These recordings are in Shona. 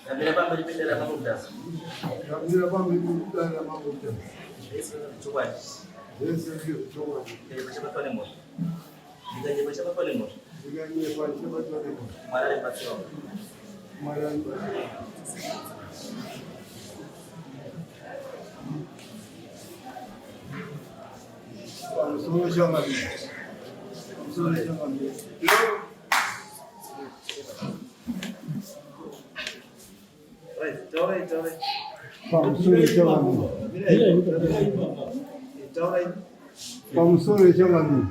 Ndamira pamberi pedare raMambo Mutasa. Ndamira pamberi pedare raMambo Mutasa. Zvese ndezvechokwadi. Zvese ndezvechokwadi. Ndikanyepa chabatwa nemhosva. Ndikanyepa chabatwa nemhosva. Ndikanyepa chabatwa nemhosva. Mwari ari mubatsiri wangu. Mwari ari mubatsiri wangu. Pamusoro changamire. Pamusoro changamire. Pamusoro changamire.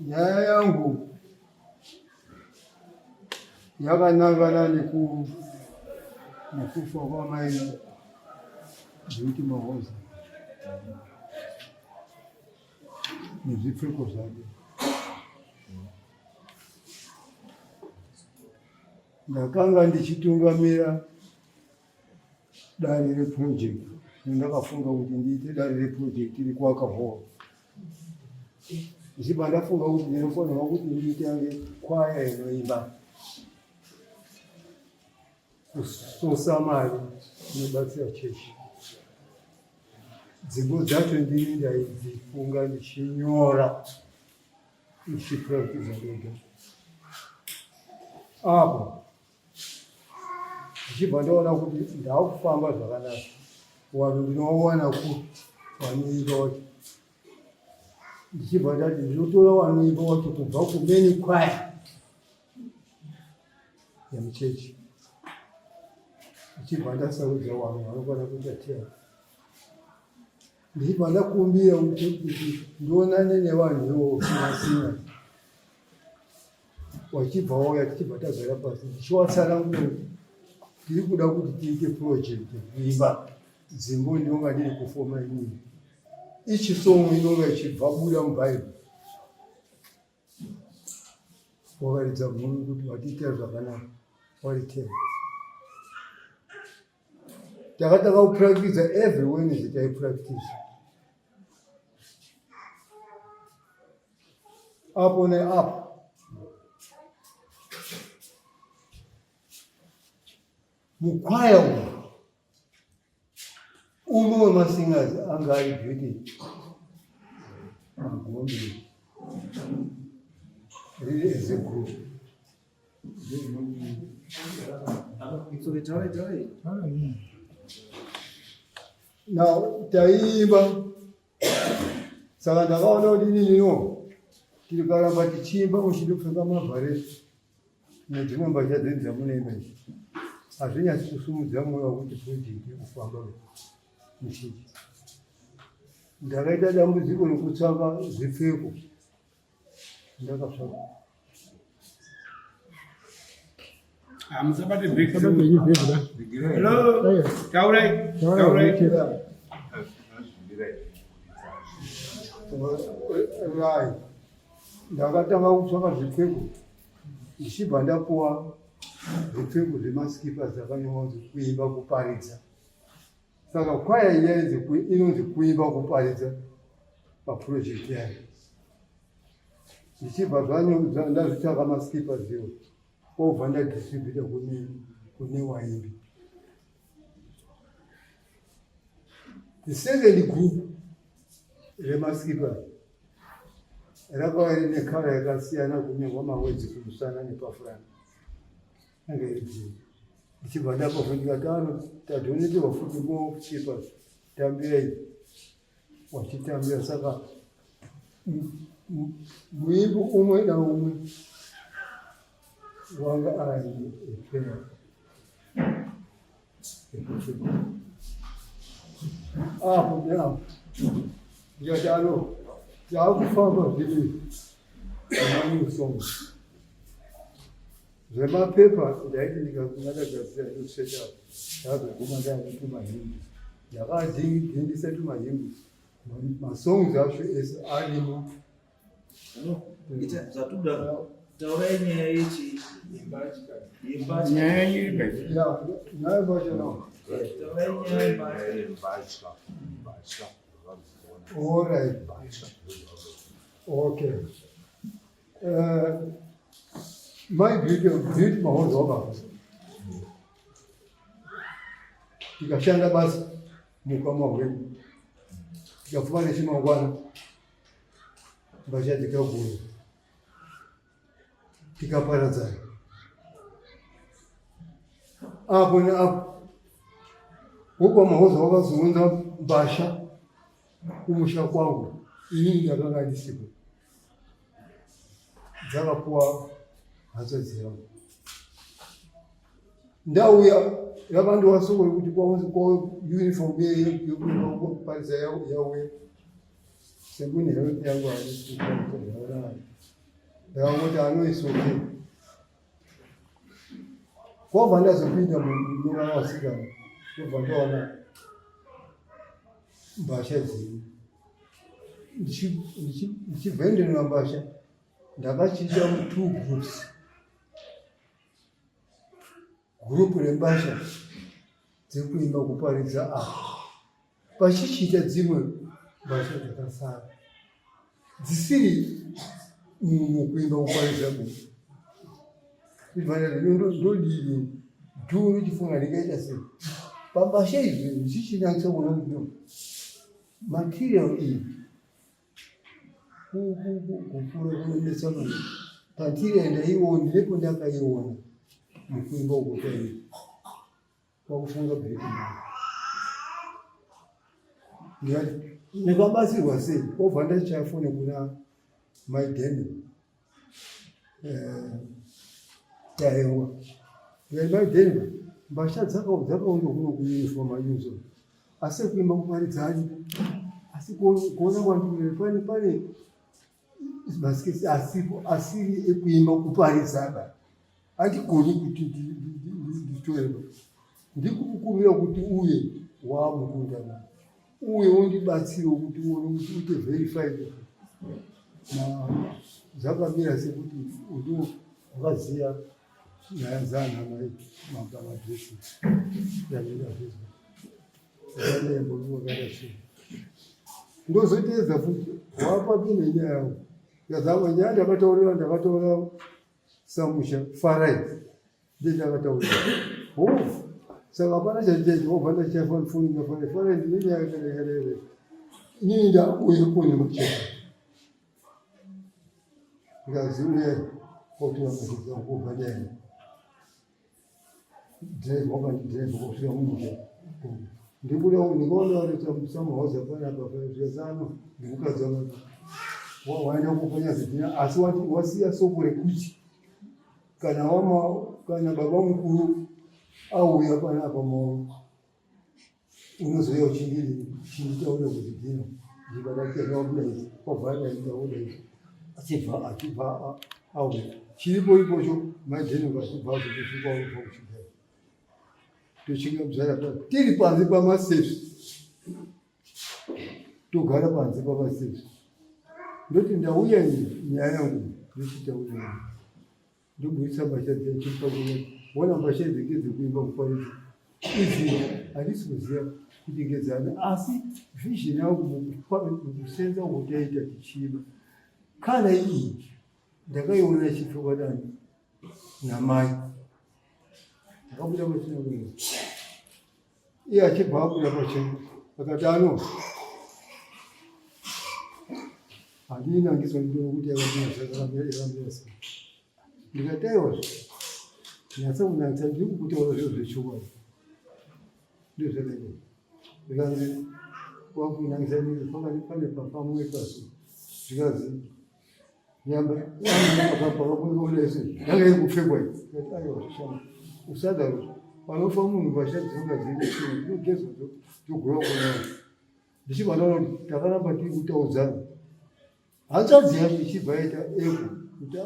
Nyaya yangu yakanangana nekufa kwamai Beauty Mahoza nezvipfeko zvake. Ndakanga ndichitungamira dare reproject ndakafunga kuti ndiite dare reproject rekuaka hall ndichibva ndafunga kuti ndinofanirwa kuti ndiitange kwaya inoimba kusosa mari inobatsira chechi dzimbo dzacho ndini ndaidzifunga ndichinyora ndichipractiza ndega apo ndichibva ndaona kuti ndakufamba zvakanaka vanhu ndinowana ku vanoimba wacho ndichibva ndati ndinotora vanoimba wacho kubva kumeni kwaya yemuchechi ndichibva ndasarudza vanhu vanokwana kuita ten ndichibva ndakumbira kuti ndionane nevanhu ivovo masina wachibva wauya tichibva tagara pasi ndichiwatsanangura kuti tiri kuda kuti tiite project yekuimba dzimbo ndinonga ndiri kufoma inini ichi song inonga ichibva buda mubhaibheri wakaridza mhuru kuti watiitira zvakanaka waritema takatanga kupractiza every Wednesday taipractiza apo neapo mukwaya umu umwe wemasingers anga ari Beauty Magombe riri as a group. Now taiimba saka ndakaona kuti inini no tiri karamba tichiimba muchindopfeka mabharesi nedzimwe mbatya dzedu dzamunoimba idzi hazvinyatsi kusumudza mweya wekuti project kufamba muchechi ndakaita dambudziko rekutsvaka zvipfeko ndakatsvaka. Musabate bhegi. Hello. Taurai. Taurai. Right. Ndakatanga kutsvaka zvipfeko ndichibva ndapuwa zvipfeko zvemaskipa dzakanyorwa kunzi kuimba kuparidza. Saka kwaya iya inonzi kuimba kuparidza paproject yayo. Ndichibva ndazvitsvaka maskipa ziwo kwobva ndadistributa kune waimbi. The second group remaskipa rakauya rine kara yakasiyana kunyorwa mawedzi kumusana nepafurani anga iri green. Ndichibva ndapa futi ndikati ano tadoneterwa futi more skippers tambirai wachitambira saka muimbi umwe naumwe wanga aine epera ekucheka apo neapo ndikati ano taakufamba zviri manew songs zvemapepa ndaiti ndikaguma ndagadzira ndoseta ndazoguma ndaane tumahimbi ndakadhindisa tumahimbi masongs acho ese arimo. Zvatuda taurai nyaya yechi yembatya. Nyaya yembatya. Nyaya yembatya no. Taurai nyaya yembatya. All right. Okay. Mai Beauty, Beauty Mahoza wakafa. Tikashanda basa mukama hwedu. Tikapfuma nechimangwana mbatya dzikagura. Tikaparadzana. Apo neapo wokwa Mahoza wakazounza mbasha kumusha kwangu, inini ndakanga ndisipo. Dzakapuwa hanzvadzi yangu. Ndauya yakandiwa soko yekuti kwa uniform yekuparisa yauya sekune health yangu haisi ndakangoti anoisoke kwabva ndazopinda muna vasikana ndobva ndaona mbasha dziri ndichivhendenura mbasha ndakachiita two groups gurupu rembasha dzekuimba kuparidza apa pachichiita dzimwe mbasha dzakasara dzisiri mukuimba kuparidza mu ndodini dhuu richifunga ndingaita sei pambasha izvi ndichinatsa kuona kuti material iyi kukura kunonetsa munhu patiri ndaiona ndipo ndakaiona mukuimba uko kwai kwakufunga bheki ndikati ndikabatsirwa sei obva ndachaya foni kuna maidheni eh, tahewa ndikati maidheni mbasha dzakaunda kuno kuuniform ayuzo asi kuimba kuparidza aripo asi kuona kwandiri pane pane masikesi asipo asiri ekuimba kuparidza ba handigoni kuti nditoreba ndikukumbira kuti uye waamukundana uye undibatsire kuti uone kuti uite verified zvakamira sekuti undo wakaziva nyaya dzana mai mamadresi ndozoteedza futi wapapi nenyaya yangu yazama nyaya ndakataurira ndakataura samusha farai ndiye ndakataurira ho saka hapana chachechi wobva ndachafanfunga farai farai ndine nyaya yakadai inini ndauye kune macheka ndikaziuye kotora mashoko kubva ndaenda drive wakandidrive kusvika mumusha ndikuda ndikaona vari samuhauza panapa zvikazano ndikukadzi wangu waenda kuponya zidhina asi wasiya soko rekuti kana wama kana baba mukuru auya panapa maoko unozouya uchindii uchinditaurira kuti dhina ndikada wabuda izvi wabva adaita woda izvi achibva achibva auya chiripo ipocho maidheni vachibva azokusvika ubva kuchigara tochinga muzvara pa tiri panze pamasteps togara panze pamasteps ndoti ndauya ini nyaya yangu ndochitaurira Ndoburitsa mbatya dziya chipa kuno. Wona mbatya idzi ngedzekuimba kuparidza. Idzi handisi kuziva kuti ngedzani asi vision yangu mukusenza uku taita tichiimba. Kana iyi ndakaiona ichipfekwa nani namai. Ndakabuda pachena kuno. Iye achibva abuda pachena akati ano handina ndizondiona kuti yakamira sei. Ndikati aiwa nyatsa kunatsa ndiri kukutaura zviro zvechokwadi ndozvakaita zvikanzi wakunangisa pane pamwe pasi zvikanzi nyamba yanga iri kupfekwa iyi aiwa zvishama usadaro panofa munhu mbatya dzinonga dziri dzinogezwa dzogura kuona ndichibva ndaona kuti takaramba tiri kutaudzana hanzvadzi yacho ichibva yaita ego kuti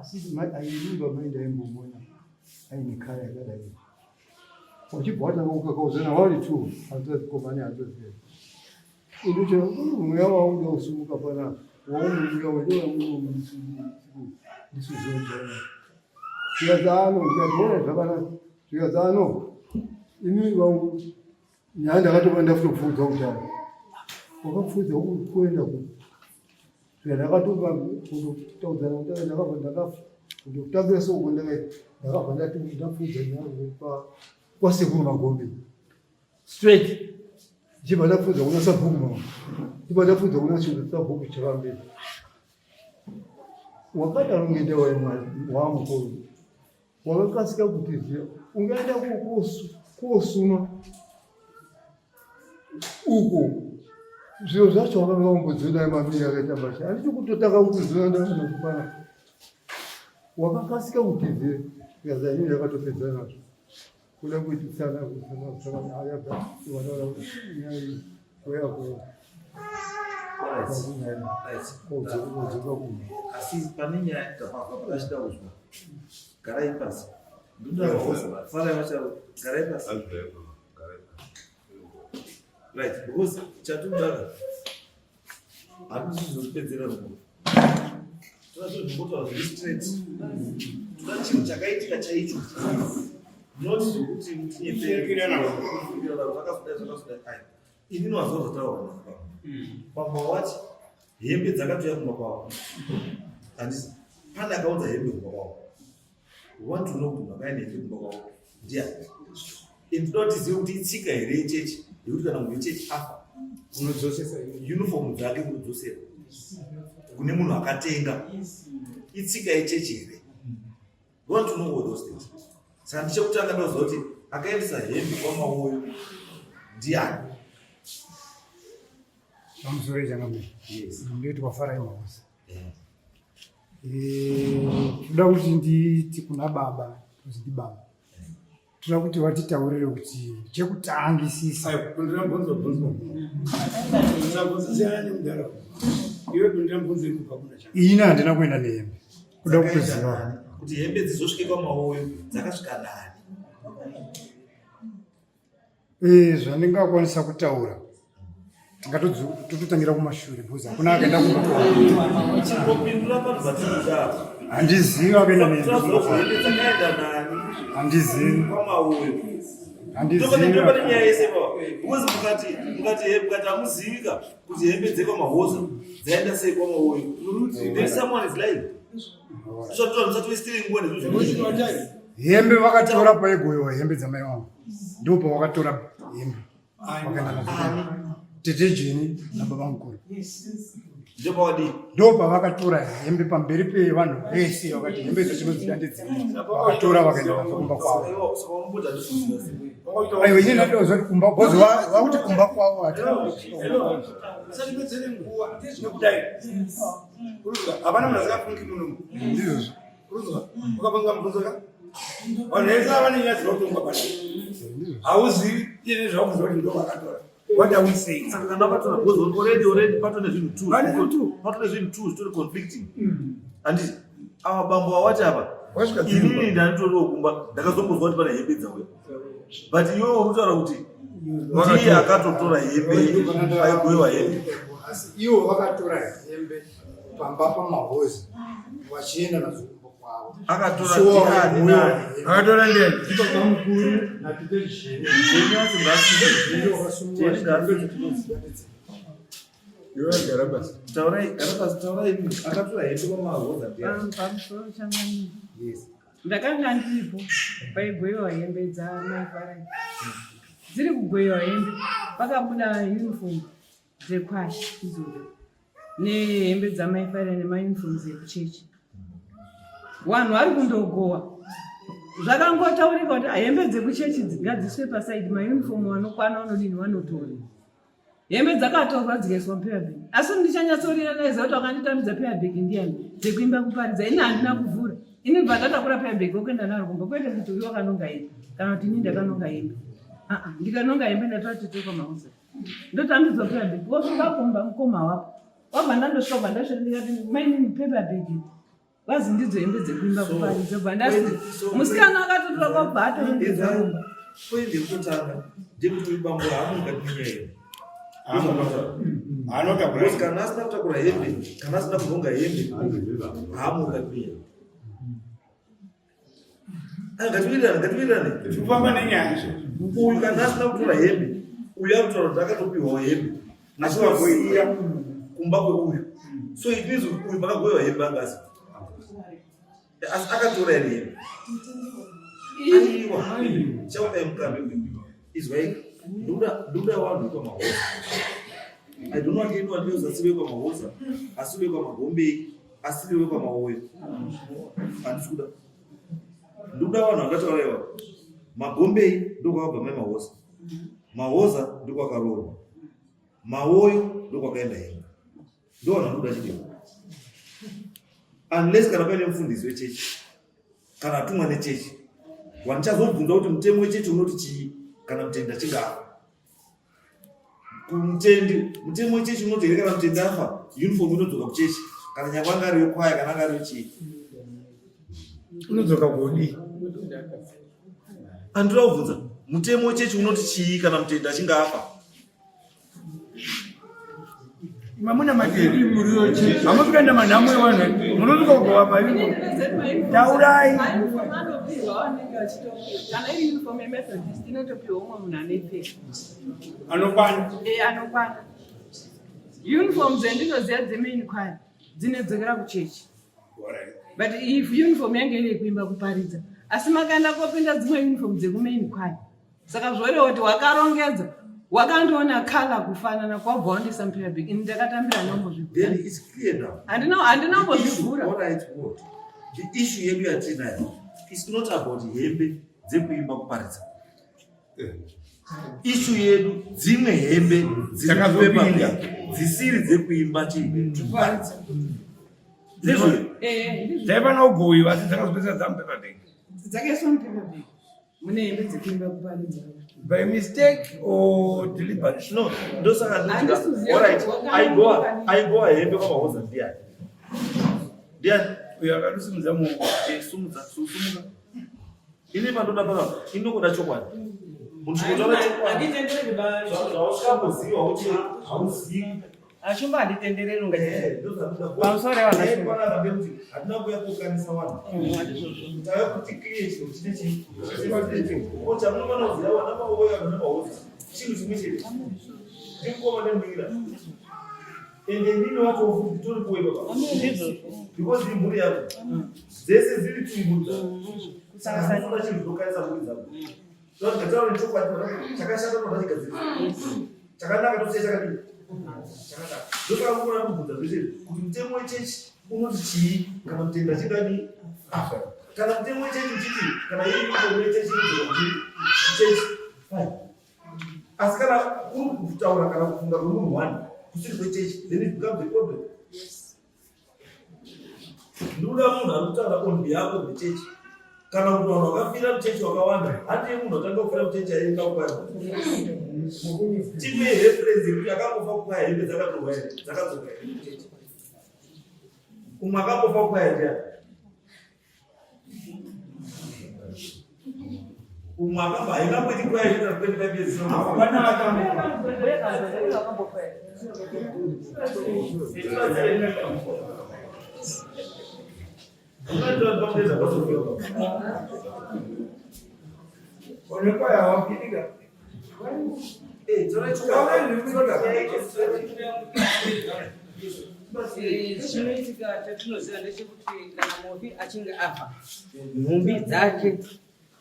asi aiimba mai ndaimbomona aine kara yakadai wachibva watanga kukakaudzana wari two hanzvadzi komane hanzvadzi yacho Indocho mweya wauda kusimuka panapa waunouya wendisizojana zvikanzi ano ndikati ona zvakanaka zvikanzi ano imi vangu nyaya ndakatova ndafutopfuudza kudhara wakapfuudza kuenda ku zvika ndakatova kundotaudzana kudhara ndakabva ndakafa. Kutotambira soko ndakabva ndati ndapfuudza nyaya kwasekuru Magombe straight ndichibva ndapfuudza kuna sabhuku mama ndichibva ndapfuudza kuna sabhuku Chavamberi wakadaro ngenda wamukuru wakakasika kutizira ungaenda kosuma uko zviro zvacho wakanga wambodziona mamiri akaita masha handiti kutotanga kutoziona ndakana wakakasika kutizira ikaza inini yakatopedza nazvo kuda kuitisana kusana ayabva vanoona nyaya iyi oyakuona asi pane nyaya tapachida kuzwa garai pasi farai vacharo garai pasi right because chatodaka hatizozopedzera rugo toda zvinhu zvimbotaura zviri straight toda chinhu chakaitika chaicho not zvekuti tinyeperakazodai zvakazodai ai ini nowaziva zvataura napa pamwe wati hembe dzakatouya kumba kwavo handisi pane akaunza hembe kumba kwavo want to know kuti munhu akaenda hembe kumba kwavo ndiani and toda kuti tizive kuti itsika here yechechi yekuti kana munhu wechechi afa unodzosesa uniform dzake kunodzosera kune munhu akatenga itsika yechechi here We want to know all those things saka ndichekutanga ndoziva kuti akaendesa hembe kwamawoyo ndiani pamusoro ichangamire yes ndinoitwa farai mahosa Toda kuti nditi kuna baba kuzi ndibaba toda kuti vatitaurire kuti chekutangisisa ini handina kuenda nehembe kuda kutoziva kuti hembe dzizosvike kwamawoyo dzakasvika nani Eh, zvandingakwanisa kutaura tingatototangira kumashure because hakuna akaenda kumba kwavo handizivi akaenda handizivi handizivi mukati hamuzivika kuti hembe dzekwamahoza dzaenda sei kwamawoyo then someone is lying hembe vakatora paigoiwa hembe dzamai vangu ndipo pavakatora hembe vakaenda nadzo tete jeni nababa mukuru ndo pavakatora hembe pamberi pevanhu vese vakati hembe idzo tinodzida ndedzimwe vakatora vakaenda nadzo kumba kwavo aiwa ini ndatoziva kuti kumba bcause vakuti kumba kwavo hatina hapana munhu asingafungi muno ndizvozvo uruzwa ukapanga mubvunzo ka vanhu vese vane nyaya dzinotongwa pana hauzivi ine zvakuziva kuti ndo vakatora what are we saying saka kana vakatora because already already patone zvinhu two Pane zvinhu two. patone zvinhu two zvitori conflicting handiti ava bambo awati apa Wasvika dzimba. inini ndanitoriwo kumba ndakazombozwa kuti pane hembe dzauya but iwewe uri kutaura kuti ndiye akatotora hembe aigoiwa hembe asi ivo vakatora hembe pamba pamahozi vachienda nadzo kumba kwavo akatora So, ndiani nani akatora ndeni ndibaba mukuru natete jeni Jeni wacho ngaasungwe. Jeni wakasungwa Jeni ngaasungwe. iwe gara basi Taurai, gara pasi, taurai akatora hembe kwamahoza ndiani Pamusoro changamire. Yes. Ndakanga ndiripo paigweyiwa hembe dzamai Farai. Dziri kugweyiwa hembe pakabuda uniform dzekwashi idzodzo nehembe dzamai Farai nemauniforms ekuchechi. Vanhu vari kundogowa zvakangotaurika kuti hembe dzekuchechi ngadziswe pasaidi mauniform vanokwana vanodini vanotora. Hembe dzakatorwa dzikaiswa mupaper asi ndichanyatsorealiza kuti wakanditambidza paper bag ndiyani dzekuimba kuparidza ini handina kuvhura ini bva ndatakura paper bag okuenda naro kumba kwete kuti uyu wakanonga hembe kana kuti ini ndakanonga hembe aa ndikanonga hembe ndatora tete kwamauza ndotambidzwa paper bag wosvika kumba mukoma wako wabva ndandosvika bva ndasvika ndikati mainini paper bag vazi ndidzo hembe dzekuimba kuparidza bva ndasi musikana akatotora kwabva atorongedza kumba Point yekutotanga ndeyekuti uyu bambo haamukati menyaya iyi. anotakura Because kana asina kutakura hembe, kana asina kunhonga hembe, haamukati menyaya. Ah, ngatiwirirane, ngatiwirirane. kufamba nenyaya Uyu kana asina kutora hembe, uyu ari kutaura kuti akatopiwawo hembe. Achivasiya kumba kweuyu. So it means kuti uyu pakagoyiwa hembe anga asipo. Asi akatora here hembe? Aiwa, chaukai mukambi. Izwai, ndoda vanhu vekwaMahoza. I don't want anyone else asiri vekwaMahoza, asiri vekwaMagombei, asiri vekwaMawoyo. Handisi kuda. Ndoda vanhu vandataura ivavo. Magombei ndokwakabva mai Mahoza. Mahoza ndokwakaroorwa. Mawoyo ndokwakaenda hembe. Ndowana ndoda chidini. Unless kana paine mufundisi wechechi kana atumwa nechechi wandichazobvunza kuti mutemo wechechi unoti chii kana mutendi achinge afa. Kumutendi mutemo wechechi unoti here kana mutendi afa uniform inodzoka kuchechi kana nyangwe anga ari wekwaya kana anga ari wechii. Unodzoka kudii? Andinoda kubvunza mutemo wechechi unoti chii kana mutendi achinge afa. Mamuna matiri muriyo chii? Hamupinda manhamo evanhu munosvika kugova paiko. Taurai. Kana iri uniform yeMethodist inotopiwa umwe munhu anoipfeka. Anokwana. Eh, anokwana. Uniform dzendinoziva dzemain choir dzinodzokera kuchechi. But if uniform yange iri yekuimba kuparidza asi makaenda kopinda dzimwe uniform dzekumain choir. Saka zvoreva kuti wakarongedza wakandiona kala kufanana kwabva wandisa mupaper bag ini ndakatambira ndombozvivhura. Then it's clear now. Handina handina All right, what? The issue yedu yatinayo is not about hembe dzekuimba kuparidza. Issue yedu dzimwe hembe dzakazopinda dzisiri dzekuimba chii kuparidza. Ndizvo. Dzaifanira kugowiwa asi dzakazopedzisira dzamupaper bag. Dzakaiswa mupaper bag. Mune hembe dzekuimba kuparidza. By mistake or deliberate? No, ndosaka ndikuti. Alright, aigoa aigoa hembe kwamahoza ndiani? Ndiani? Uyo akatosimudza muoko. Eh, sumudza, sumuka. Ini pandoda pana inokuda chokwadi. Munhu chikotaura chokwadi. Handitendereri ba. Zvausingamboziva uti hauzivi. Ashumba handitendereri unga pamusoro yevanhu. Hatina kuuya kokanisa vanhu. Tauya kuti clear chinhu chine chii. Ko chamunofanira kuziva vana maoya vana mahoza chinhu chimwe chete. Ndikoma nemuira. Ende ndini wacho futi nditoripo ipapa. Because imhuri yako. Dzese dziri tu imhuri dzako. Saka sanoda chinhu chinokanisa mhuri dzako. Ngataure chokwadi chakashata toda chigadzirisa. Chakanaka tosiya chakadii? Chakanaka. Ndosaka mukona kubvunza zvese kuti mutemo wechechi unoti chii kana mutenda chingadi afa. Kana mutemo wechechi uchiti kana iri mutemo wechechi inodzoka kuti chechi fine. Asi kana kuri kutaura kana kufunga kwemunhu one kusiri kwechechi then it becomes a problem. Ndikuda munhu ari kutaura on behalf of the church. Kana kuti vanhu vakafira muchechi vakawanda, handiye munhu atanga kufira muchechi aienda kukwaya. Tipe reference yekuti akambofa kukwaya hembe dzakatorwa here, dzakadzoka here muchechi. Umwe akambofa kukwaya ndiani? Umwe akamba haingamboiti kwaya inoita 25 years isina kufa. Hapana akambofa. Onekwaya wapindika. Chinoitika chatinoziva ndechekuti kana mufi achinge afa nhumbi dzake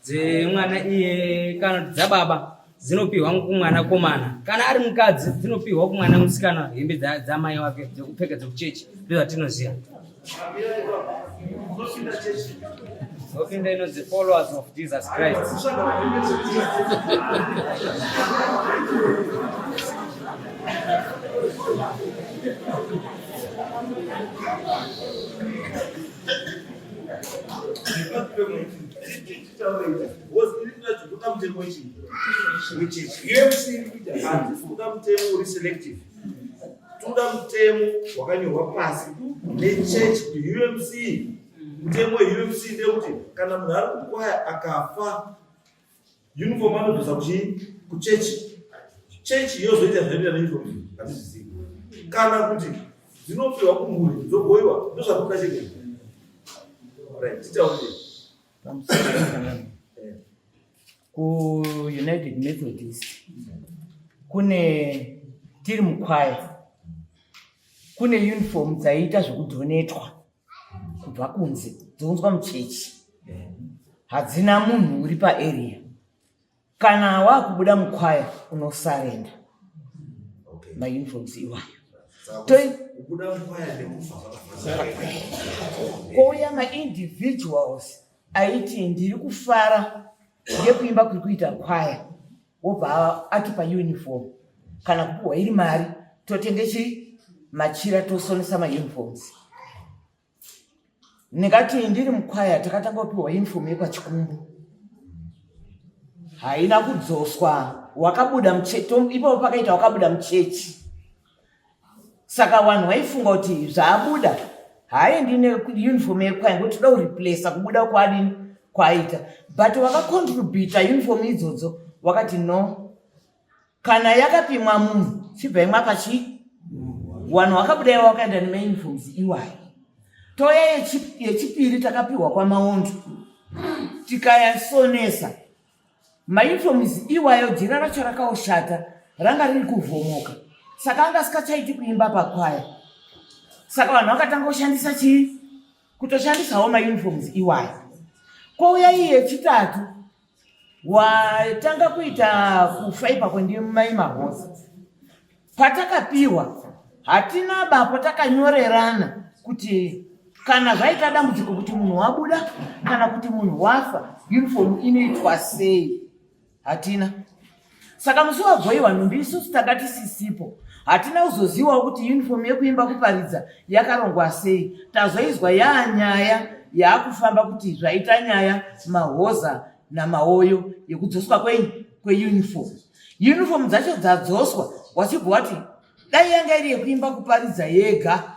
dzemwana iye kana kuti dzababa dzinopihwa kumwana komana kana ari mukadzi dzinopihwa kumwana musikana hembe dzamai wake dzekupfeka dzekuchechi ndozvatinoziva Zopinda inonzi followers of Jesus Christ. Handisi kuda mutemo uri selective toda mutemo wakanyorwa pasi nechechi kuti umc mutemo weumc ndewekuti kana munhu ari kukwaya akafa uniform anodzosa kuchii kuchechi chechi yozoita zvinoita neuniform hatizvizivi kana kuti dzinopiwa kumhuri dzogoiwa ndozvakuda chete right titaurire kuunited methodist kune tiri mukwaya kune uniform dzaiita zvekudhonetwa kubva kunze dzounzwa muchechi hadzina munhu uri paarea kana wakubuda mukwaya unosarenda mauniforms iwayo kouya maindividuals aiti ndiri kufara ngekuimba kuri kuita kwaya wobva atipa uniform kana kupuhwa iri mari totenge chi machira tosonesa mauniforms ndingati ndiri mukwaya takatanga kupiwa uniform yekwachikumbu haina kudzoswa wakabuda ipapo pakaita wakabuda muchechi saka vanhu vaifunga kuti zvaabuda haaendi neuniform yekwaya ngokuti toda kureplacer kubuda kwadini kwaaita but wakacontributa uniform idzodzo wakati no kana yakapimwa munhu chibva imwa pachi vanhu vakabuda iva vakaenda nemauniforms iwayo toya yechipiri takapiwa kwamaondo tikayasonesa Mauniforms iwayo jira racho rakaoshata ranga riri kuvhomoka saka anga asikachaiti kuimba pakwaya saka vanhu vakatanga kushandisa chii kutoshandisawo mauniforms iwayo kouya iyi yechitatu watanga kuita kufa ipapo ndimai mahosa Patakapiwa hatina ba patakanyorerana kuti kana zvaita dambudziko kuti munhu wabuda kana kuti munhu wafa uniform inoitwa sei hatina saka musi wagoiwa nhumbi isusu tanga tisisipo hatina kuzozivawo kuti uniform yekuimba kuparidza yakarongwa sei tazoizwa yaanyaya yaakufamba kuti zvaita nyaya mahoza namaoyo yekudzoswa kwenyu kweuniform uniform dzacho dzadzoswa wachibva wati dai yanga iri yekuimba kuparidza yega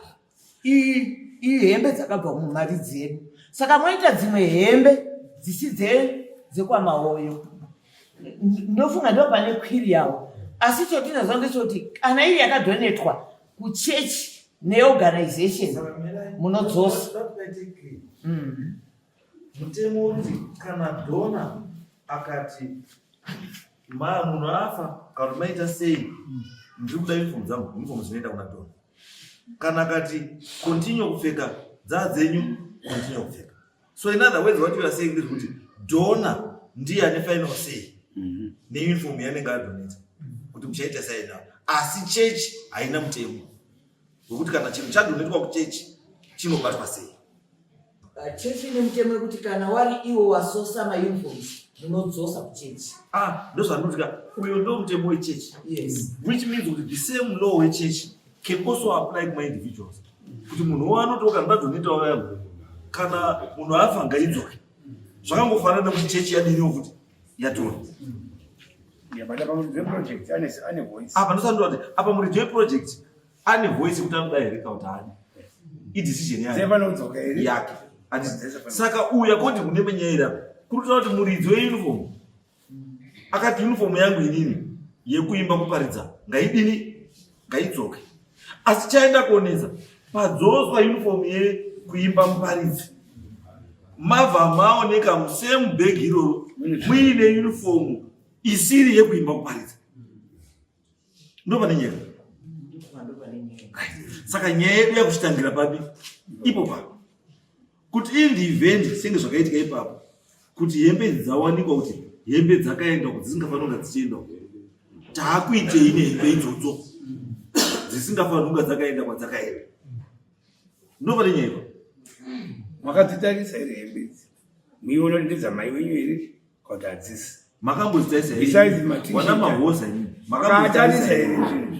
iyi hembe dzakabva mumari dzedu saka moita dzimwe hembe dzisi dzekwamaoyo ndofunga ndo pane kwiri yavo asi chotinoziva ndechekuti kana iri yakadonetwa kuchechi neorganization munodzosa Mutemo unoti kana dhona akati ma munhu afa kana kuti maita sei ndiri kuda uniform dzangu uniform dzinoenda kuna dhona kana akati continue kupfeka dzaa dzenyu continue kupfeka so in other words what you are saying ndezvekuti dhona ndiye ane final say neuniform yaanenge adoneta kuti muchaita sei now asi chechi haina mutemo wekuti kana chinhu chadonetwa kuchechi chinobatwa sei Chechi ine mutemo wekuti kana wari iwo wasosa mauniforms munodzosa kuchechi. Ah, ndozvandinoti ka uyo ndo mutemo wechechi. Yes. Which means kuti the same law wechechi can also apply kuma individuals. Kuti munhu waanotoka kana ndadoneta wayangu kana munhu afa ngaidzoke. Zvakangofanana nekuti chechi yadiniwo futi yatora. Yeah, but apa muridzi weproject ane ane voice. Apa ndosandura kuti apa muridzi weproject ane voice yekuti anoda here kana kuti haadi idecision yake saka uyu akoti kune menyaya iri apa kuri kutaura kuti muridzi weuniform akati uniform yangu inini yekuimba kuparidza ngaidini ngaidzoke asi chaenda kuonetsa padzoswa uniform yekuimba muparidzi mabva maoneka musame bag iroro muine uniform isiri yekuimba kuparidza ndo pane nyaya saka nyaya yedu yakuchitangira papi ipo pa kuti in the event senge zvakaitika ipapo kuti hembe idzi dzawanikwa kuti hembe dzakaenda ku dzisingafaniri kunga dzichienda taakuitei nehembe idzodzo dzisingafaniri kunga dzakaenda kwadzakaenda ndo pane nyaya ipa makadzitarisa here hembe idzi muiona kuti ndedzamai wenyu here kuti hadzisi makambodzitarisa here wana mahoza imi makambodzitarisa here zvinhu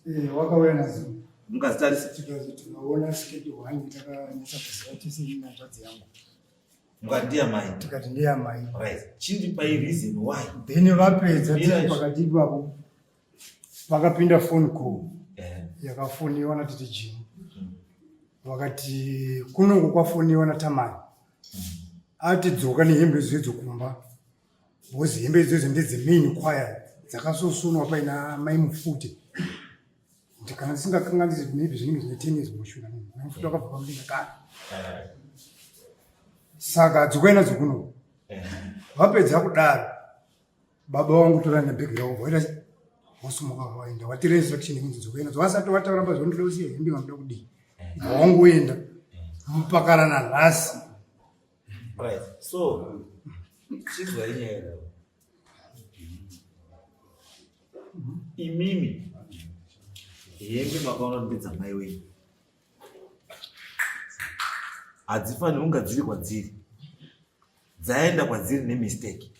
izvi eh, wakauya nadzo mukadzitarisa tikazi tikaona siketi hwani takanyatsa kuziva tese ini hanzvadzi yangu mukati ndiyamai tikati ndiyamai right chindipai reason why then vapedza tiri pakati ipapo pakapinda phone call eh. yakafoniwa natete jini vakati kunongo kwafoniwa natamani ati dzoka nehembe idzodzo kumba because hembe idzodzo ndedzemain choir dzakasosonwa paina mai mufute kana ndisingakanganisi maybe zvinenge zvine ten years mumashure mai mufute wakabva pamudenga kare saka dzokai nadzo kuno vapedza kudaro baba vangu tora nebhegi ravo vaita vosumuka vaenda watira instruction yekunzi dzokaenda zvavasati vataura mba zvondoda kusiya hembe vanoda kudii wangoenda mupakara nanhasi. Right. So, chinzwai nyaya Imimi hembe makaona ndedzamai wenyu. Hadzifaniri kunga dziri kwadziri. Dzaenda kwadziri nemistake.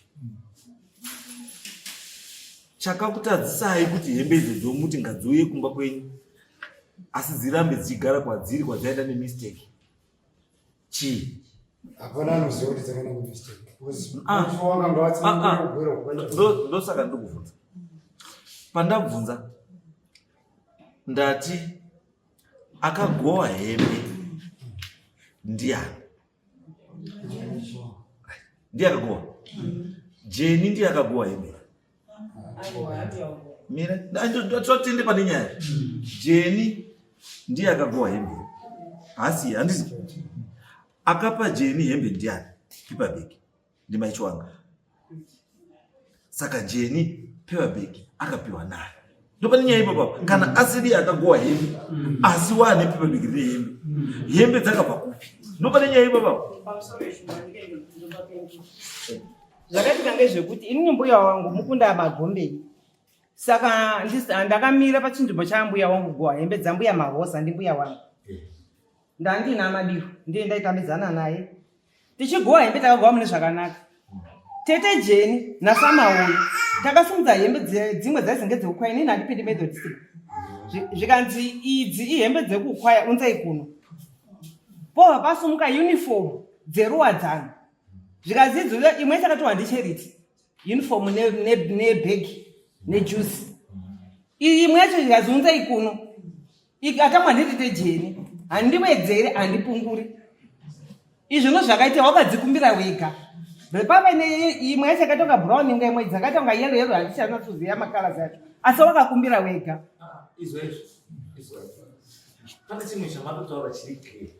Chakakutadzisai kuti hembe idzodzo muti ngadziuye kumba kwenyu asi dzirambe dzichigara kwadziri kwadzaenda nemistake. Chii? Hapana anoziva kuti dzakaenda nemistake. Ah. Ah, ah. Ndosaka ndiri kubvunza. Pandabvunza ndati akagowa hembe ndiani? Ndiye akagowa. Jeni ndiye akagowa hembe. Mira, totende pane nyaya. Jeni ndiye akagowa hembe. Hasi, handisi. Akapa Jeni hembe ndiani? Paper bag. Ndimai Chiwanga. Saka Jeni paper bag akapiwa naye. Ndopane nyaya ipapo. Kana asiri akagowa hembe, asi wane paper bag rine hembe. Hembe dzakabva kupi? Ndopane nyaya ipapo. Zvakaitika ngezvekuti inini mbuya wangu mukunda magombei saka ndakamira pachinzvimbo chaambuya wangu goa hembe dzambuya mahosa ndimbuya wangu ndandina madiro ndiye ndaitambidzana naye tichigoa hembe takagoa mune zvakanaka tete jeni nasamauyo takasimudza hembe dzimwe dzaizenge dzekukwaya inini handipindi methodist zvikanzi idzi ihembe dzekukwaya unzai kuno pova pasumuka uniform dzeruwadzano zvikanzi idzi imwe yakatowa ndicheriti uniform nebhegi nejuice iyi imwe yacho zvikanzi unzai kuno ikatamwa nditete jeni handiwedzere handipunguri izvo no zvakaita wakadzikumbira wega pava imwe yacho yakaita kunga brown inga imwe dzakaita kunga yellow yellow handichanatsoziva makala dzacho asi wakakumbira wega ah, pane chimwe chamatotaura chiri clear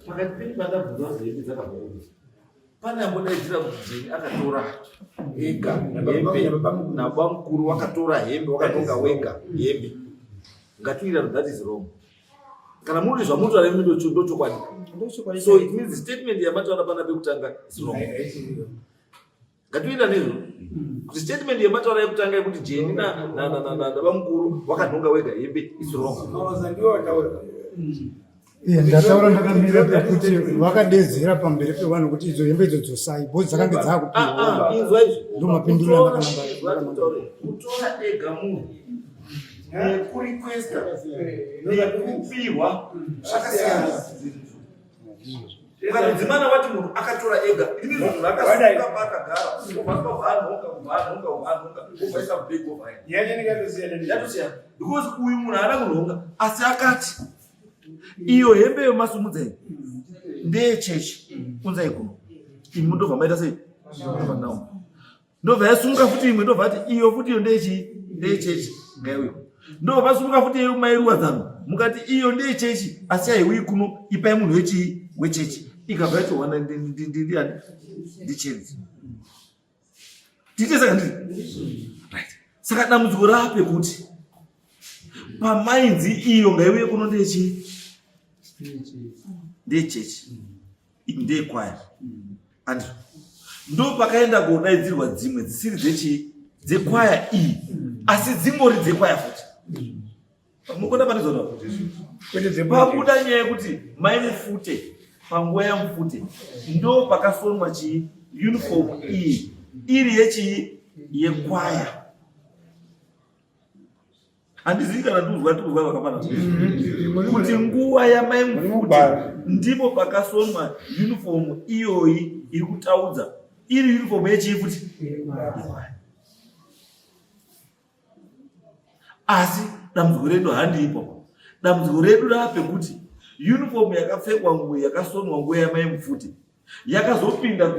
pakati penyu pandabvunza kuti hembe dzakabva kupi pane ambodaidzira kuti jeni akatora ega hembe nabamukuru wakatora hembe wakatonga wega hembe ngatiwirano that is wrong kana muri zvamunotaura imi ndochokwadi so it means statement yamataura pana pekutanga is wrong ngatiwirane izvo kuti statement yemataura yekutanga yekuti jeni nabamukuru wakanhonga wega hembe is wrong ndataura ndakamira pekuti vakadedzera pamberi pevanhu kuti idzo hembe idzo dzosai bho dzakange dzakupiwa ndomapinduro andakanamba kutora ega munhu nekurikwesta nekupiwa zvakasiyana Ukatodzimana wati munhu akatora ega ini munhu akasuka paakagara obva anhonga kubva anhonga kubva anhonga obva isa bag obva yatosiyana because uyu munhu haana kunhonga asi akati iyo hembe yemasumudza iyi ndeyechechi unzai kuno imi ndobva maita sei ndobva ndauma ndobva yasumuka futi imwe ndobva ati iyo futi iyo ndeyechi ndeyechechi ngaiuye ndobva pasumuka futi iyo mairuwadzano mukati iyo ndeyechechi asi haiuyi kuno ipai munhu wechii wechechi ikabva yatohwana ndiani ndichenzi tiite saka ndii right saka dambudziko rape kuti pamainzi iyo ngaiuye kuno ndeyechii ndeyechechi ndeyekwaya and ndo pakaenda kodaidzirwa dzimwe dzisiri dzechii dzekwaya iyi asi dzingori dzekwaya futi mukona pane zona pabuda nyaya yekuti mai mufute panguva yamufute ndo pakasonwa chii uniform iyi iri yechii yekwaya handizivi kana ndikuzwa ndikuzwa vakafanana mm-hmm. kuti nguva yamai mfuti ndipo pakasonwa uniform iyoyi iri kutaudza iri uniform yechii futi asi dambudziko redu handiipo dambudziko redu raapekuti uniform yakapfekwa nguo yakasonwa nguva yamai mupfuti yakazopinda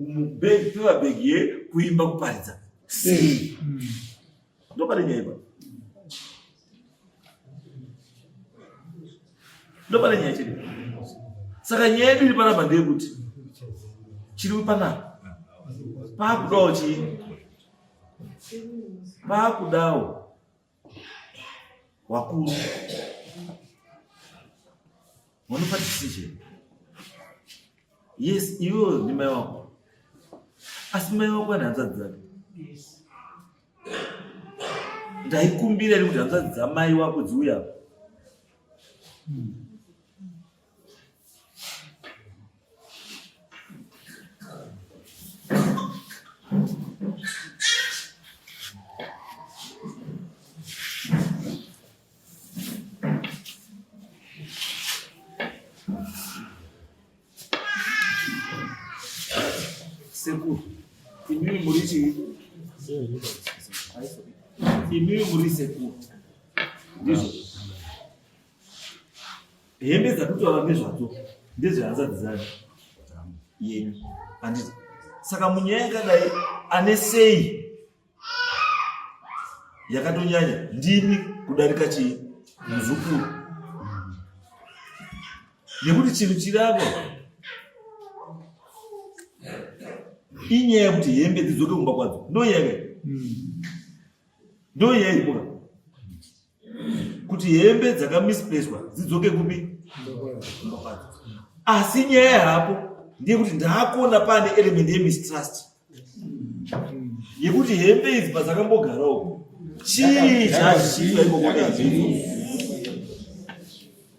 mubag yekuimba kuparidza sei ndopane nyaya ipa ndopane nyaya chete saka nyaya yedu iri panapa ndeyekuti chiri panapa pakudawo chii pakudawo wakuru vanopa decision. Yes, iwewe ndimai wako, asi mai wako ane hanzvadzi dzake. Ndaikumbira ini kuti hanzvadzi dzamai wako dziuya apa. Sekuru, imimi muri chii? Imimi muri sekuru. Ndizvo. Hembe dzatutaura nezvadzo ndezvehanzvadzi dzani yenyu. Handiti. Saka munyaya yakadai ane sei yakatonyanya ndimi kudarika chii muzukuru nekuti chinhu chiri apa inyaya yekuti hembe dzidzoke kumba kwadzo ndoyeke ndoyeye iripoka kuti hembe dzakamisplacwa dzidzoke kupi kumba kwadzo asi nyaya yapo ndeyekuti ndakuona pane element yemistrust yekuti hembe idzi padzakambogarawo chii chazvichiitwa ikoko nehembe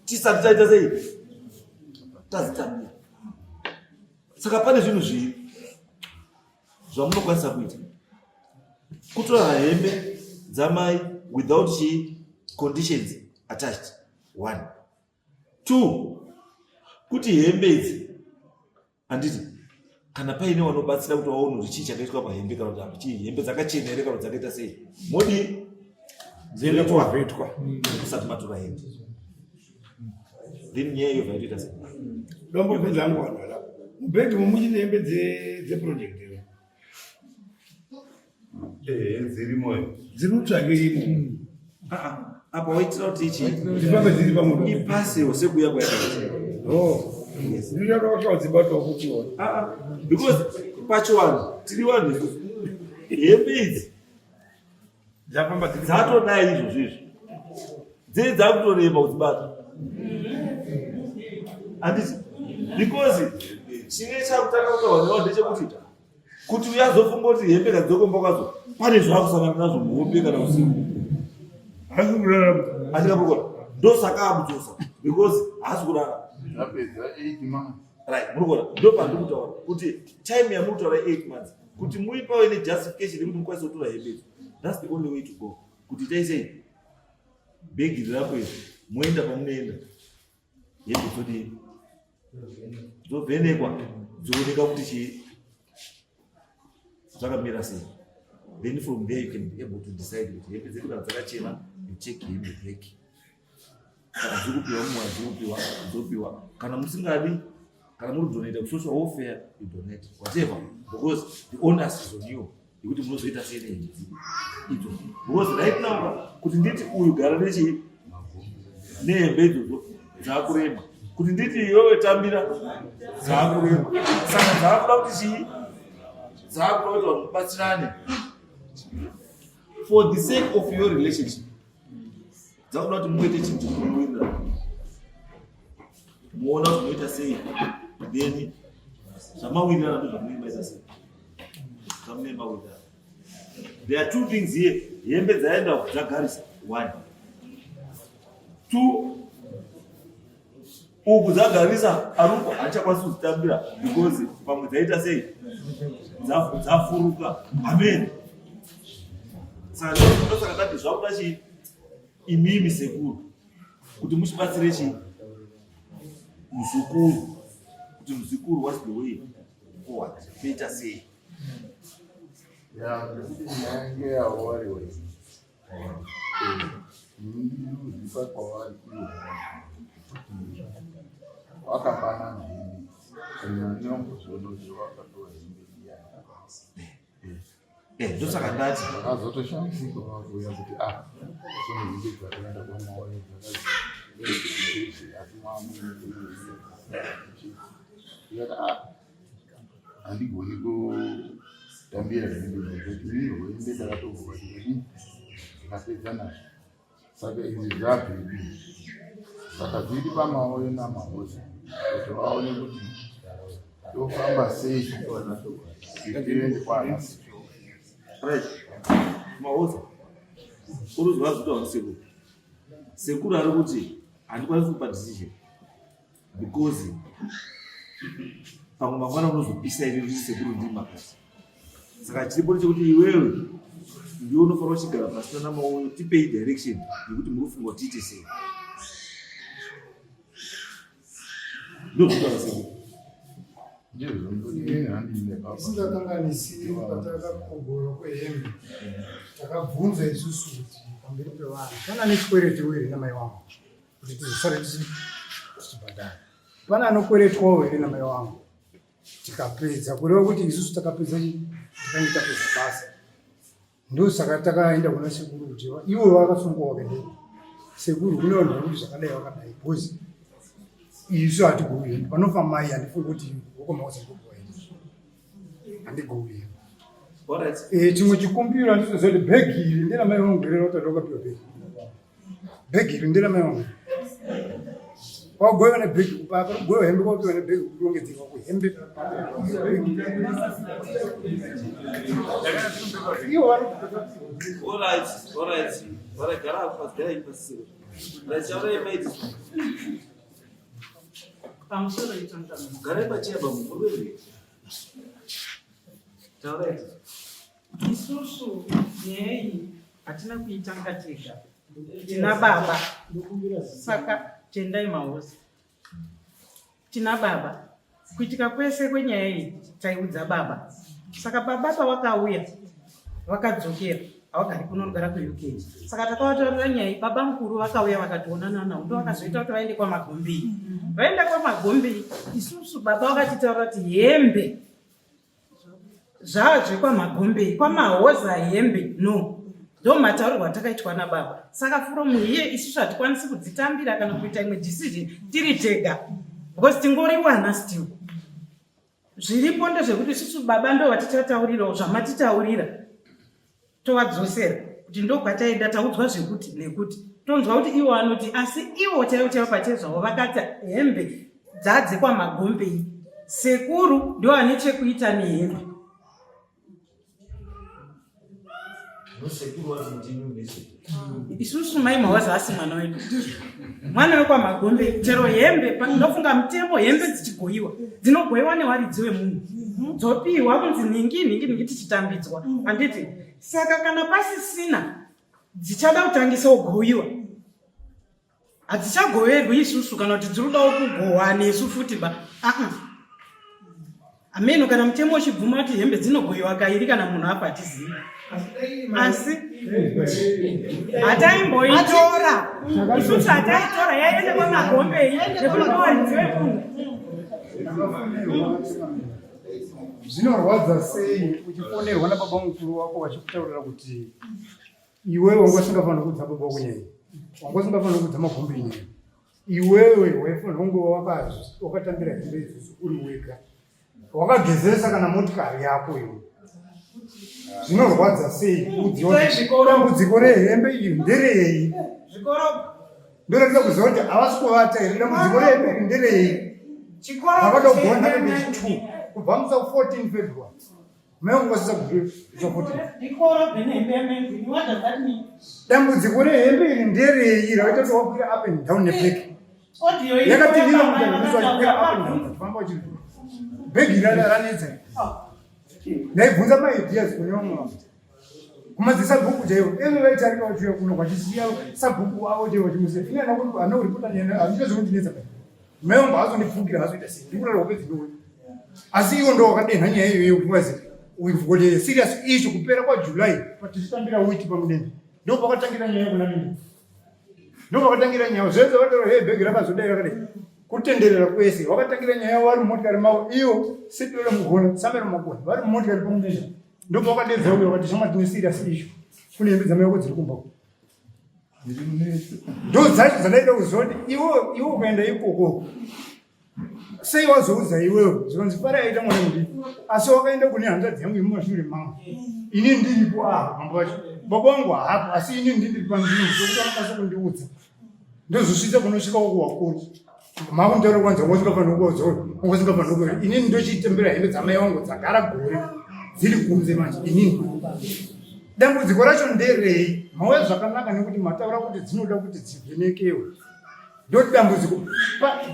tisati taita sei tazitambira saka pane zvinhu zviri zvamunokwanisa kuita kutora hembe dzamai without chii conditions attached one two kuti hembe idzi Handiti kana paine wanobatsira kuti waone kuti chii chakaitwa pahembe kana kuti chii hembe dzakachena here kana kuti dzakaita sei modii dziende kovhetwa kusati matora hembe then nyaya iyo vaitoita sei dombobvunza hangu vanhu vada mubhegi mumuchine hembe dzeproject here Ehe, dzirimo here? Dziri kutsvake imo. Hmm. Ah, ah, apa waitira kuti ichi dzifambe dziri pamwe ipasewo sekuuya kwaita. Oh. Ndinoda kudzibatwa kuti ah, ah, because pachivanhu tiri vanhu isusu hembe idzi dzafamba dzatodai izvozvo izvi dzei dzakutorema kudzibata handiti because chine chakutanga kutaurwa nevanhu ndechekuti kuti uyazofunga kuti hembe kadzokomba kwadzo pane zvaakusangana nazvo muhope kana usiku haasi kurara andikapokona ndosaka akudzosa because haasi kurara Apedza 8 months. Right muri kuona ndo pandiri kutaura kuti time yamuri kutaura 8 months kuti muipawe nejustification yekuti mukwanise kutora hembe idzo that's the only way to go kuti itai sei bhegi rirapo iri moenda pamunoenda hembe dzodii dzovhenekwa dzooneka kuti chii zvakamira sei then from there you can be able to decide kuti hembe dzedu kana dzakachena you take hembe back kana dziri kupiwa mumwe dziri kupiwa dzopiwa kana musingadi kana muri kudonata kusocial welfare you donate whatever because the onus is on you yekuti munozoita sei nehembe idzo because right now kuti nditi uyu gara nechii nehembe idzodzo dzakurema kuti nditi iwewe tambira dzakurema saka dzakuda kuti chii dzakuda kuti vanhu mubatsirane for the sake of your relationship dzakuda kuti muite chinhu chinowirirana muona kuti munoita sei then zvamawirirana ndo zvamunenge maita sei zvamunenge mawirirana there are two things here hembe dzaenda dzagarisa one two uku dzagarisa aruko haachakwanisi kudzitambira because pamwe dzaita sei dzafuruka amen saka ndosaka tati zvakuda chii imimi sekuru kuti muchibatsire chii muzukuru kuti muzukuru whats the way forward toita sei ya nekuti nyaya ngeyawariwa ndinozipa kwavari ivo kuti wakapanana hembe ndinombozviona kuti wakapiwa hembe iyani Eh, ndosaka ndati vakazotoshamisika vakuuya kuti ah kune hembe dzakaenda kwamaoyo dzakazi asi mamuikati ah handigoni kutambira hembe nekuti ini hembe ndakatobva ndikadii ndikapedza nazvo saka izvi zvabvepi saka zviri pamaoyo namahosi kuti vaone kuti Tofamba sei kuti tiende kwana Right. Maoza. Uruzwa zvitaura sekuru. Sekuru ari kuti handikwanisi kupa decision because pamwe mangwana unozopisa ini nditi sekuru ndiri makati. Saka chiripo ndechekuti iwewe ndiwe unofanira kuchigara pasi nana Maoyo tipei direction yekuti muri kufunga kuti tiite sei. Ndozvitaura sekuru. Tisingakanganisi patakakogorwa kwehembe takabvunza isusu kuti pamberi pevanhu pana nechikwereti here namai wangu kuti tizosare tichibhadhara pana anokweretwawo here namai wangu tikapedza kureva kuti isusu takapedza takange tapedza basa Ndosaka takaenda kuna sekuru kuti ivo vakasungwa vakaenda sekuru kune vanhu vari kuti zvakadai vakadai because isu hatigovi hedu panofa mai handifungi kuti wokomaoza ndogoa hedu handigovi hedu eh, chimwe chikumbiro handitoziva kuti bhegi iri nderamai vangu here rota rakapiwa bhegi bhegi iri nderamai vangu wagoiwa nebhegi kupapa kugoiwa hembe kwapiwa nebhegi kurongedzerwa kuhembe ivo vari Pamusoro Garai pacheya bamukuru Taurai. Isusu nyaya iyi hatina kuitanga tega, tina baba. Saka tendai mahosi, tina baba. Kuitika kwese kwenyaya iyi taiudza baba. Saka baba pavakauya vakadzokera, havagari kuno, vanogara kuUK. Saka takavataurira nyaya iyi, baba mukuru vakauya vakationana navo, ndo vakazoita kuti vaende kwaMagombei. Vaenda kwaMagombei, isusu baba vakatitaurira kuti hembe zvazvekwamagombei kwamahoza hembe no ndo mataurirwo atakaitwa nababa saka from here isusu hatikwanisi kudzitambira kana kuita imwe decision tiri tega because tingoriwana still zviripo ndezvekuti isusu baba ndo vatichataurirawo zvamatitaurira tovadzosera kuti ndokwataenda taudzwa zvekuti nekuti tonzwa kuti ivo anoti asi ivo chaivo chaivo pachezvavo vakati hembe dzadzekwamagombei sekuru ndo ane chekuita nehembe isusu mai mawazi asi mwana wedu mwana wekwamagombe chero hembe ndofunga mutemo hembe dzichigoyiwa dzinogoyiwa newaridzi wemunhu dzopiwa kunzi nhingi nhingi nhingi tichitambidzwa handiti saka kana pasisina dzichada kutangisa kugoyiwa hadzichagoverwi isusu kana kuti dziri kudawo kugohwa nesu futi ba aa hameno kana mutemo uchibvuma kuti hembe dzinogoyiwa kairi kana munhu afa hatizivi asi hataimboitora isusu hataitora yaienda kwamagombei nekuti ndowaridzi wemunhu Zvinorwadza sei uchifonerwa nababa mukuru wako vachikutaurira kuti iwewe wanga usingafaniri kuudza baba wako nyaya wanga usingafaniri kuudza magombe nyaya iwewe waifanira kunge wakatambira hembe idzodzo uri wega wakagezesa kana motikari yako iwe zvinorwadza sei kuudziwa dambudziko rehembe iyi nderei ndoratidza kuziva kuti havasi kuvata here dambudziko rehembe iri nderei vakada kugona two kubva musa 14 february Dambudziko rehembe iri nderei raita kuti wakwira up and down nebhegi yakatinhira mutanhuso achikwira up and down achifamba achiri bhegi ranetsa ndaibvunza maideas kune vamwe vanhu kumadzisabhuku chaivo eve vaitarika vachiuya kuno kwachisiya sabhuku wavo chaivo vachimusiya ini ana kuripota nyaya hazvita zvekundinetsa pai mai wangu haazondipfukira haazoita sei ndikurara hope dzinouya asi iwo ndo wakadenha nyaya iyoyo kuti wazi we've got a serious issue kupera kwajuly patichitambira witi pamudenga ndo pakatangira nyaya kuna mimi ndo pakatangira nyaya zvese vatoro hey bhegi rakazodai rakadai kutenderera kwese wakatangira nyaya vari mumotikari mavo iyo sipiro mugona samero magona vari mumotikari pamudenga ndo pawakadedza uyo wakati shama tine serious issue kune hembe dzamai wako dziri kumba ndo dzacho dzandaida kuziva kuti iwe iwe ukaenda ikoko sei wazoudza iwewe zvikanzi fara yaita mwana mudiki asi wakaenda kune hanzvadzi yangu yemumashure mangu ini ndiripo ah mambo vacho baba wangu haapo asi ini ndi ndiri pandiri sokuti vanokwanisa kundiudza ndozosvitsa kunosvika uko wakuru Makunditaura kwanza wanga usingafaniri kuudza wanga usingafaniri kuuya. Inini ndochitembera hembe dzamai vangu dzagara gore dziri kunze manje inini. Dambudziko racho nderei? Mauya zvakanaka nekuti mataura kuti dzinoda kuti dzivhenekewe. Ndoti dambudziko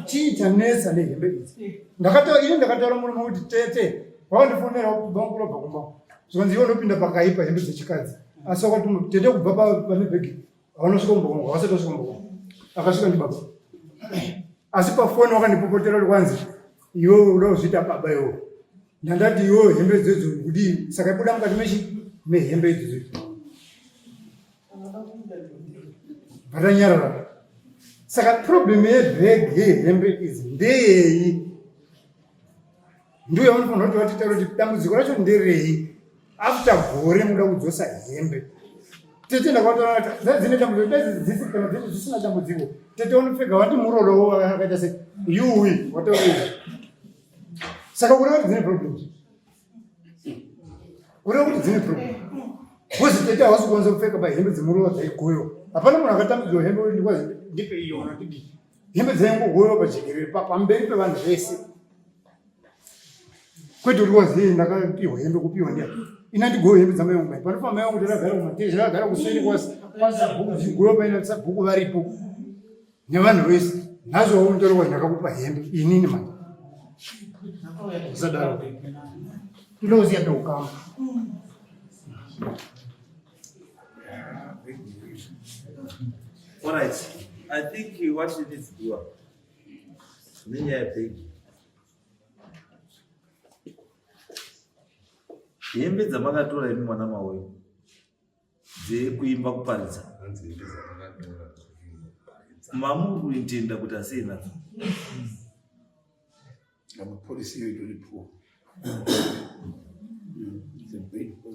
chii chanetsa nehembe idzi? Ndakataura ini ndakataura murume kuti tete wakandifonera kubva kurobva kumba. Zvikanzi iwe unopinda pakaipa hembe dzechikadzi. Asi wakati tete kubva pane bhegi Vanosvika kumba kwangu, havasati vasvika kumba kwangu. Akasvika ndibaba. Asi pafoni wakandipopotera kuti kwanzi iwewe uda kuzviita baba iwewe. Ndandati iwewe hembe idzodzo kudii? Saka ibuda mukati mechi mehembe idzodzo. Vatanyarara. Saka problem yebhegi yehembe idzi ndeyei? Ndiyo yavanofanira kuti vatitaure kuti dambudziko racho nderei after gore muda kudzosa hembe. Tete ndakatoona kuti dzine dambudziko dai dzisi kana dzese dzisina dambudziko tete unopfeka wati muroro akaita se yuwi wataura izvi. Saka kureva kuti dzine problems. Kureva kuti dzine problem. Because tete havasi kukwanisa kupfeka pahembe dzemuroro dzaigoyiwa. Hapana munhu akatambidzwa hembe kuti ndikwazi ndipe iyo kana ndidii. Hembe dzaingogoyiwa pajekerere pamberi pevanhu vese. Kwete kuti waziye ndakapiwa hembe kupiwa ndiya. Ina ndigowe hembe dzamai vangu bai. Panofa mai vangu takagara kumatezha takagara kuseri kwasabhuku dzigowe paina sabhuku varipo. Nevanhu vese. Nhasi waunotoro wazi ndakakupa hembe inini manje. Usadaro. Tinoziya peukama. All right. I think what you need to do nenyaya yebhegi hembe dzamakatora imi mwana mawoyo dzekuimba kuparidza mamuri kuintenda kuti asei nadzo Policy iyo itoripo.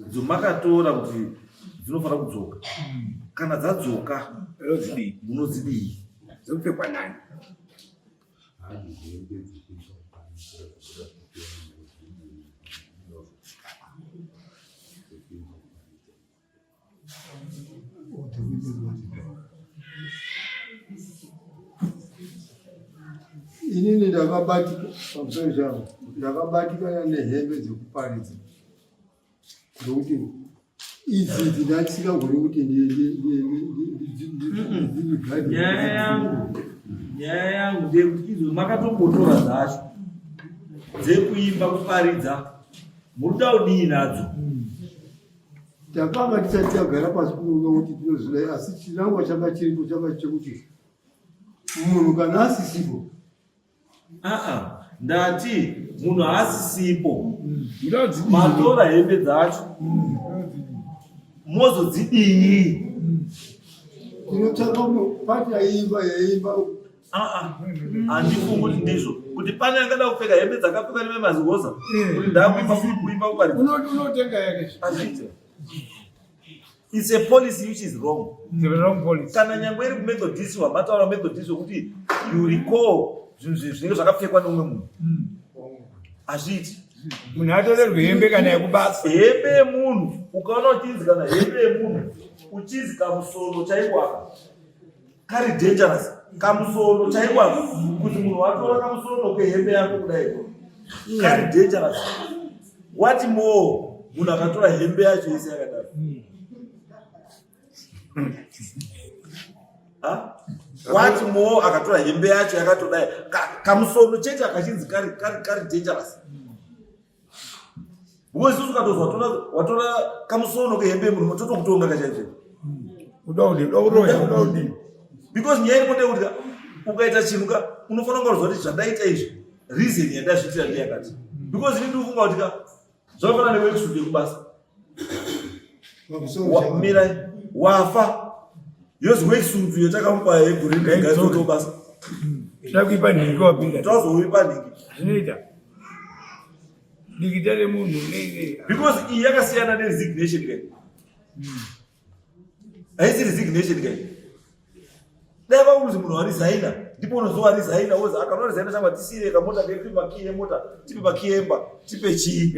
Dzomakatora kuti dzinofanira kudzoka. Kana dzadzoka munodzidii? Dzopfekwa nani? Inini ndakabatika pamusoro chavo, ndakabatikana nehembe dzekuparidza ndokuti idzi idzi ndandisingagoni kuti nyaya yangu nyaya yangu ndeyekuti izvo makatombotora dzacho dzekuimba kuparidza muri kuda kudii nadzo Takanga tisati tagara pasi kuronga kuti tinozodai, asi chinangwa changa chiripo changa chekuti munhu kana asisipo aa ndati munhu haasisipo matora hembe dzacho mozodzidii tinotsvaka pati yaiimba yaiimba aa handifungi kuti ndizvo kuti pane angada kupfeka hembe dzakapfekwa nememazihoza kuti ndakuimba kuimba kuparidza unotenga yake azviite it's a policy which is wrong the wrong policy kana nyangwe iri kumethodist wamataura methodist wekuti you recall zvinhu zvinenge zvakapfekwa neumwe munhu hazviiti munhu atorerwe hembe kana yekubasa hembe yemunhu ukaona uchinzi kana hembe yemunhu uchinzi kamusono chaiko aka kari dangerous kamusono chaiko aka kuti munhu watora kamusono kehembe yako kudai kari dangerous what more munhu akatora hembe yacho yese yakadaro What more akatora hembe yacho yakatodai kamusono chete akachinzi kari kari kari dangerous because isusu ukatozwa watora watora kamusono kehembe yemunhu totokutonga kachaizvo because nyaya iripo ndeyekuti ukaita chinhu ka unofanira kunga uziva kuti zvandaita izvi reason yandazviitira ndeyakati because ini ndikufunga kuti ka Zvakafanana neworksuit yekubasa. Mirai, wafa. Yozi worksuit yatakamupa yegore ngaitsoto basa. Takuipa nhingi wapinda. Tazoipa nhingi. Zvinoita. Dikita remunhu nei nei. Because iyi yakasiyana neresignation kai. Haisi resignation kai. Dai vakuzi munhu warizaina ndipo unozowa rizaina wozi akanorezaina changwa tisiire kamota kedu tipe makiyi emota tipe makiyi emba tipe chii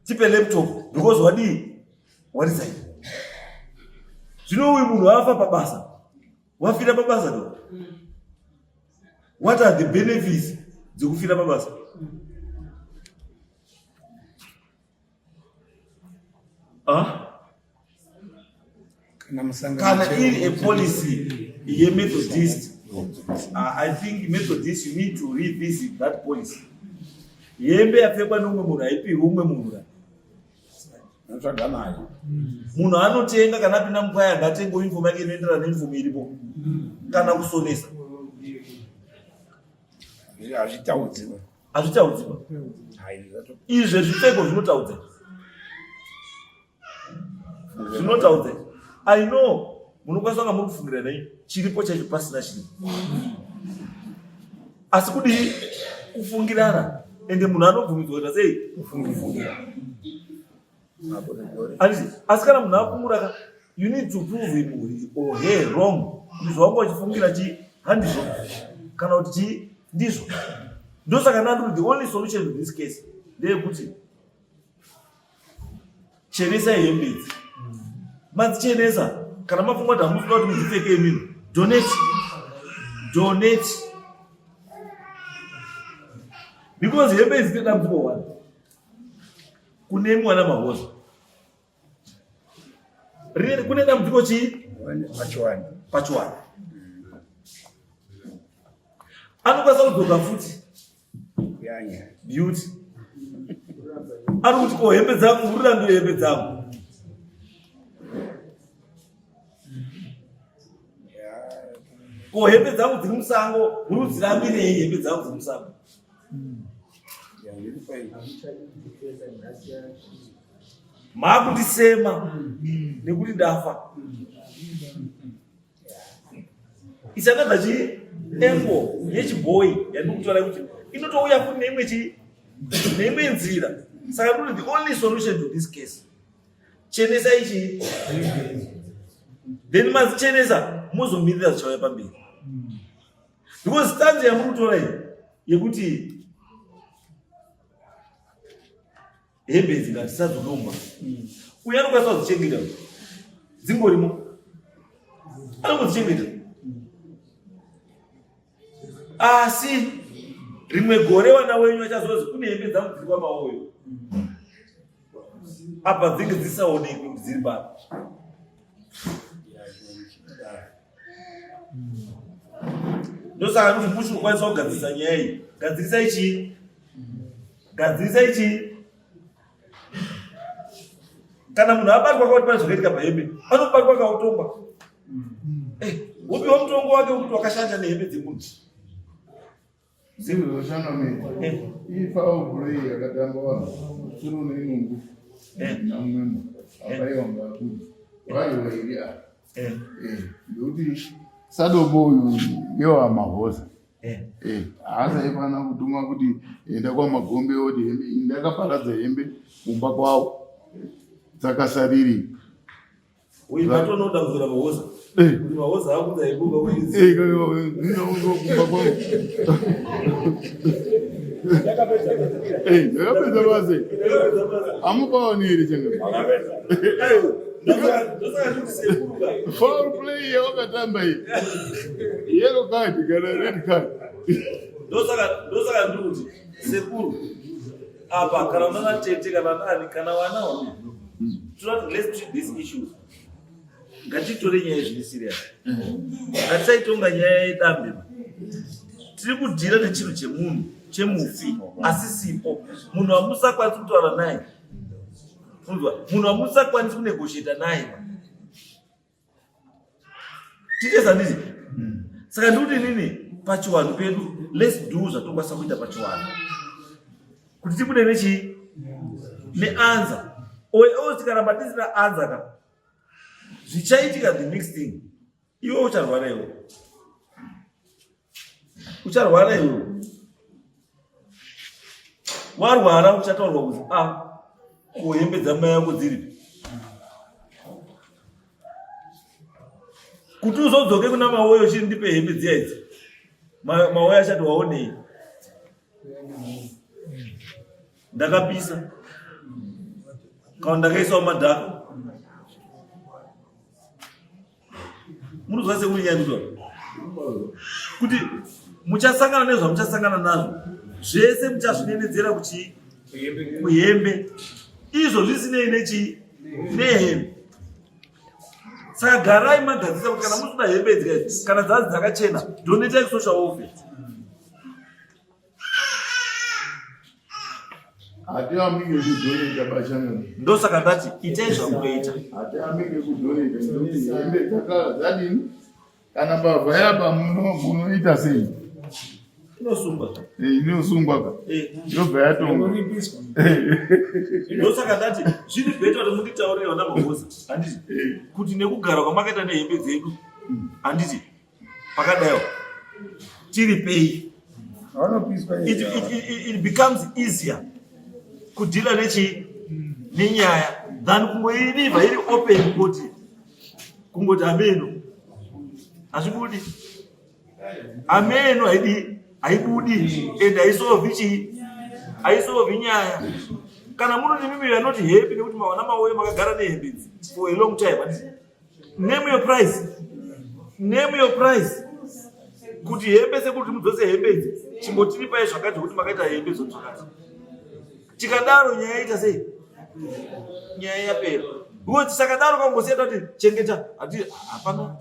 tipe laptop because wadii warizaina. Zvino uyu munhu afa pabasa wafira pabasa do. What are the benefits dzekufira pabasa? Ah? Kana iri a policy yeMethodist, I think Methodist you need to revisit that policy. Hembe yapfekwa neumwe munhu haipiwi umwe munhu. Anotsvaga mari. Munhu anotenga kana apinda mukwaya ngaatenge uniform yake inoenderana neuniform iripo kana kusonesa. Hazvitaudziwa. Hazvitaudziwa. Izvi zvezvipfeko zvinotaudza. Zvinotaudza. I know munokwanisa kunga muri kufungira nei chiripo chaicho pasina chiripo. Asi kudii kufungirana ende munhu anobvumidzwa kuita sei? Kufungira. Asi kana munhu afungura ka you need to prove him or her wrong kuti zvawanga uchifungira chii handizvo kana kuti chii ndizvo. Ndosaka ndandiri the only solution to this case ndeyekuti chenesai hembe idzi madzichenesa kana mafunga kuti hamusi kuda kuti mudzipfeke imimi donate donate because hembe idzi dzine dambudziko one kune mwana mahoza kune dambudziko chii pachiwani pachiwani anokwanisa kudzoka futi beauty ari kuti ko hembe dzangu vurira ndiyo hembe dzangu ko hembe dzangu dziri musango muri kudzirambirei hembe dzangu dziri musango maakundisema nekuti ndafa It's another chi angle yechibhoyi yandiri kutaura kuti inotouya futi neimwe chi neimwe nzira. Saka ndoti the only solution to this case chenesa ichi then mazichenesa mozomirira zvichauya pamberi because stanzi yamuri kutora iyi yekuti hembe idzi ngatisadzodomba uyo anokwanisa kudzichengeta dzingorimo anongodzichengeta asi rimwe gore vana wenyu vachazozi kune hembe dzangu dziri kwamaoyo apa dzinge dzisaonekwi kuti dziri papi ndosaka kuti muchi kukwanisa kugadzirisa nyaya iyi gadzirisai chii Gadzirisa ichi. Kana munhu abatwa kwakuti pane zvakaitika pahembe, anobatwa kautongwa. Eh, wopiwa mutongo wake wekuti wakashanja nehembe dzemunhu. Zvinhu eh. Iyi foul play yakatamba vanhu. Tsuro nenungu. Eh. Namwemo. Abaiwa ngakuti. Vaiwa iri apa. Eh. Eh, ndokuti sadombo uyu ngewamahoza. Eh. Eh, haasaifana kutuma kuti enda kwamagombe oti hembe ndakaparadza hembe kumba kwavo dzakasariri uyu vatonoda kuzora mahoza eh. kuti mahoza akudza ibuka kumba kwavo ndakapedza basa amupaoni here changa Foul play yawakatamba iyi. Yellow card kana red card. Ndosaka ndosaka ndiri kuti sekuru apa kana unana tete kana nani kana vana wa toda kuti let's treat these issues ngatitore nyaya zviri serious ngatisaitonga nyaya yedambe tiri kudhira nechinhu chemunhu chemufi asisipo munhu wamusakwanisi kutaura naye Unzwa, munhu wamusakwanisi kunegotiata naye titeza ndizi saka ndikuti nini pachiwanhu pedu let's do zvatokwanisa kuita pachiwanhu kuti tibude nechii neanza oyo tikaramba tisina anza ka zvichaitika the next thing iwe ucharwara iwe ucharwara iwe warwara uchataurwa kuti a ah, ko hembe dzamai yako dziripi kuti uzodzoke kuna mawoyo chiri ndipe hembe dziya idzi mawoyo achati waonei ndakapisa kana ndakaisawo madhaka munozwa sekunyaya kuti kuti Muchasangana nezvamuchasangana nazvo zvese muchazvinenedzera kuchii? Kuhembe. Izvo zvisinei nechii? Nehembe. Saka garai magadzirisa kuti kana musina hembe idzi kana dzazi dzakachena donatai kusocial welfare. Hatiambike kudoneta bachanga. Ndosaka ndati itai zvamunoita. Hatiambike kudoneta nekuti hembe dzakara dzadini? Kana mbavha yaba munoita sei? Inosungwa. Eh, inosungwa ka. Eh. Yobva yatongwa. Ndosaka ndati zviri better kuti munditaurire vana mahosa. Handiti? Eh. Kuti nekugara kwamakaita nehembe dzedu. Handiti? Pakadaiwo. Tiri pei. Vanopiswa It, it, it, it becomes easier kudhila nechi nenyaya than kungoiriva iri open kuti kungoti ameno hazvibudi ameno haidi haibudi and haisolvi chii haisolvi nyaya kana munoti mimi you are not happy nekuti mawana mauye makagara nehembe idzi for a long time handiti name your price name your price kuti hembe sekuti mudzose hembe idzi chimbotiripai zvakati zvekuti makaita hembe zvo zvakati tikadaro nyaya yaita sei nyaya yapera because tisakadaro kangosiya tati chengeta hati hapana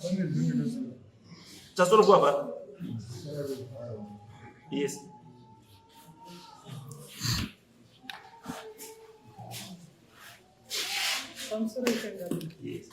chasorokuwa hapana yes Pamusoro yes.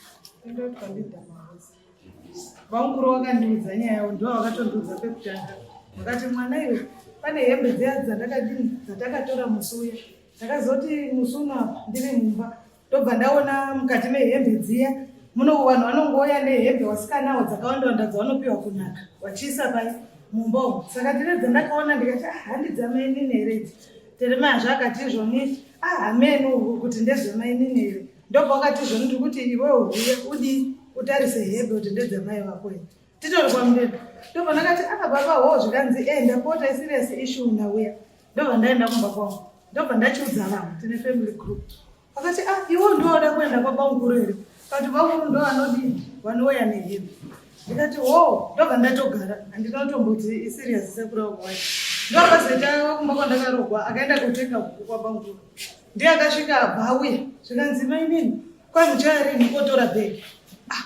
Vaunguro wakandiudza nyaya yavo ndivo vakatondiudza pekutanga vakati mwana iwe pane hembe dziya dzandakadini dzatakatora musi uya ndakazoti musi uno apa ndiri mumba ndobva ndaona mukati mehembe dziya muno vanhu vanongouya nehembe vasikanawo dzakawanda wanda dzavanopiwa kunaka vachiisa pai mumba umu saka ndine dzandakaona ndikati ah, handi dzamainini here idzi Teremaya zvaakati izvoni ah hameno kuti ndezvemainini here ndobva wakati izvoni ndiri kuti iwe uhuye udii utarise hembe kuti ndedzamai vako here titori kwamudenda ndobva ndakati ah baba hoo zvikanzi e ndapota iserious issue ndauya ndobva ndaenda kumba kwangu ndobva ndachiudza vamwe tine family group Vakati ah iwe ndoda kuenda kwabamukuru here? Kati bamukuru ndo vanodii vanouya nehembe. Ndikati hoo ndobva ndatogara handina kutomboti iserious sekura kwacho. Ndoakazoita kumba kwandakarohwa akaenda kotenga huku kwabamukuru. Ndiye akasvika abva auya zvikanzi mainini kwai muchaya rini kotora bhegi. Ah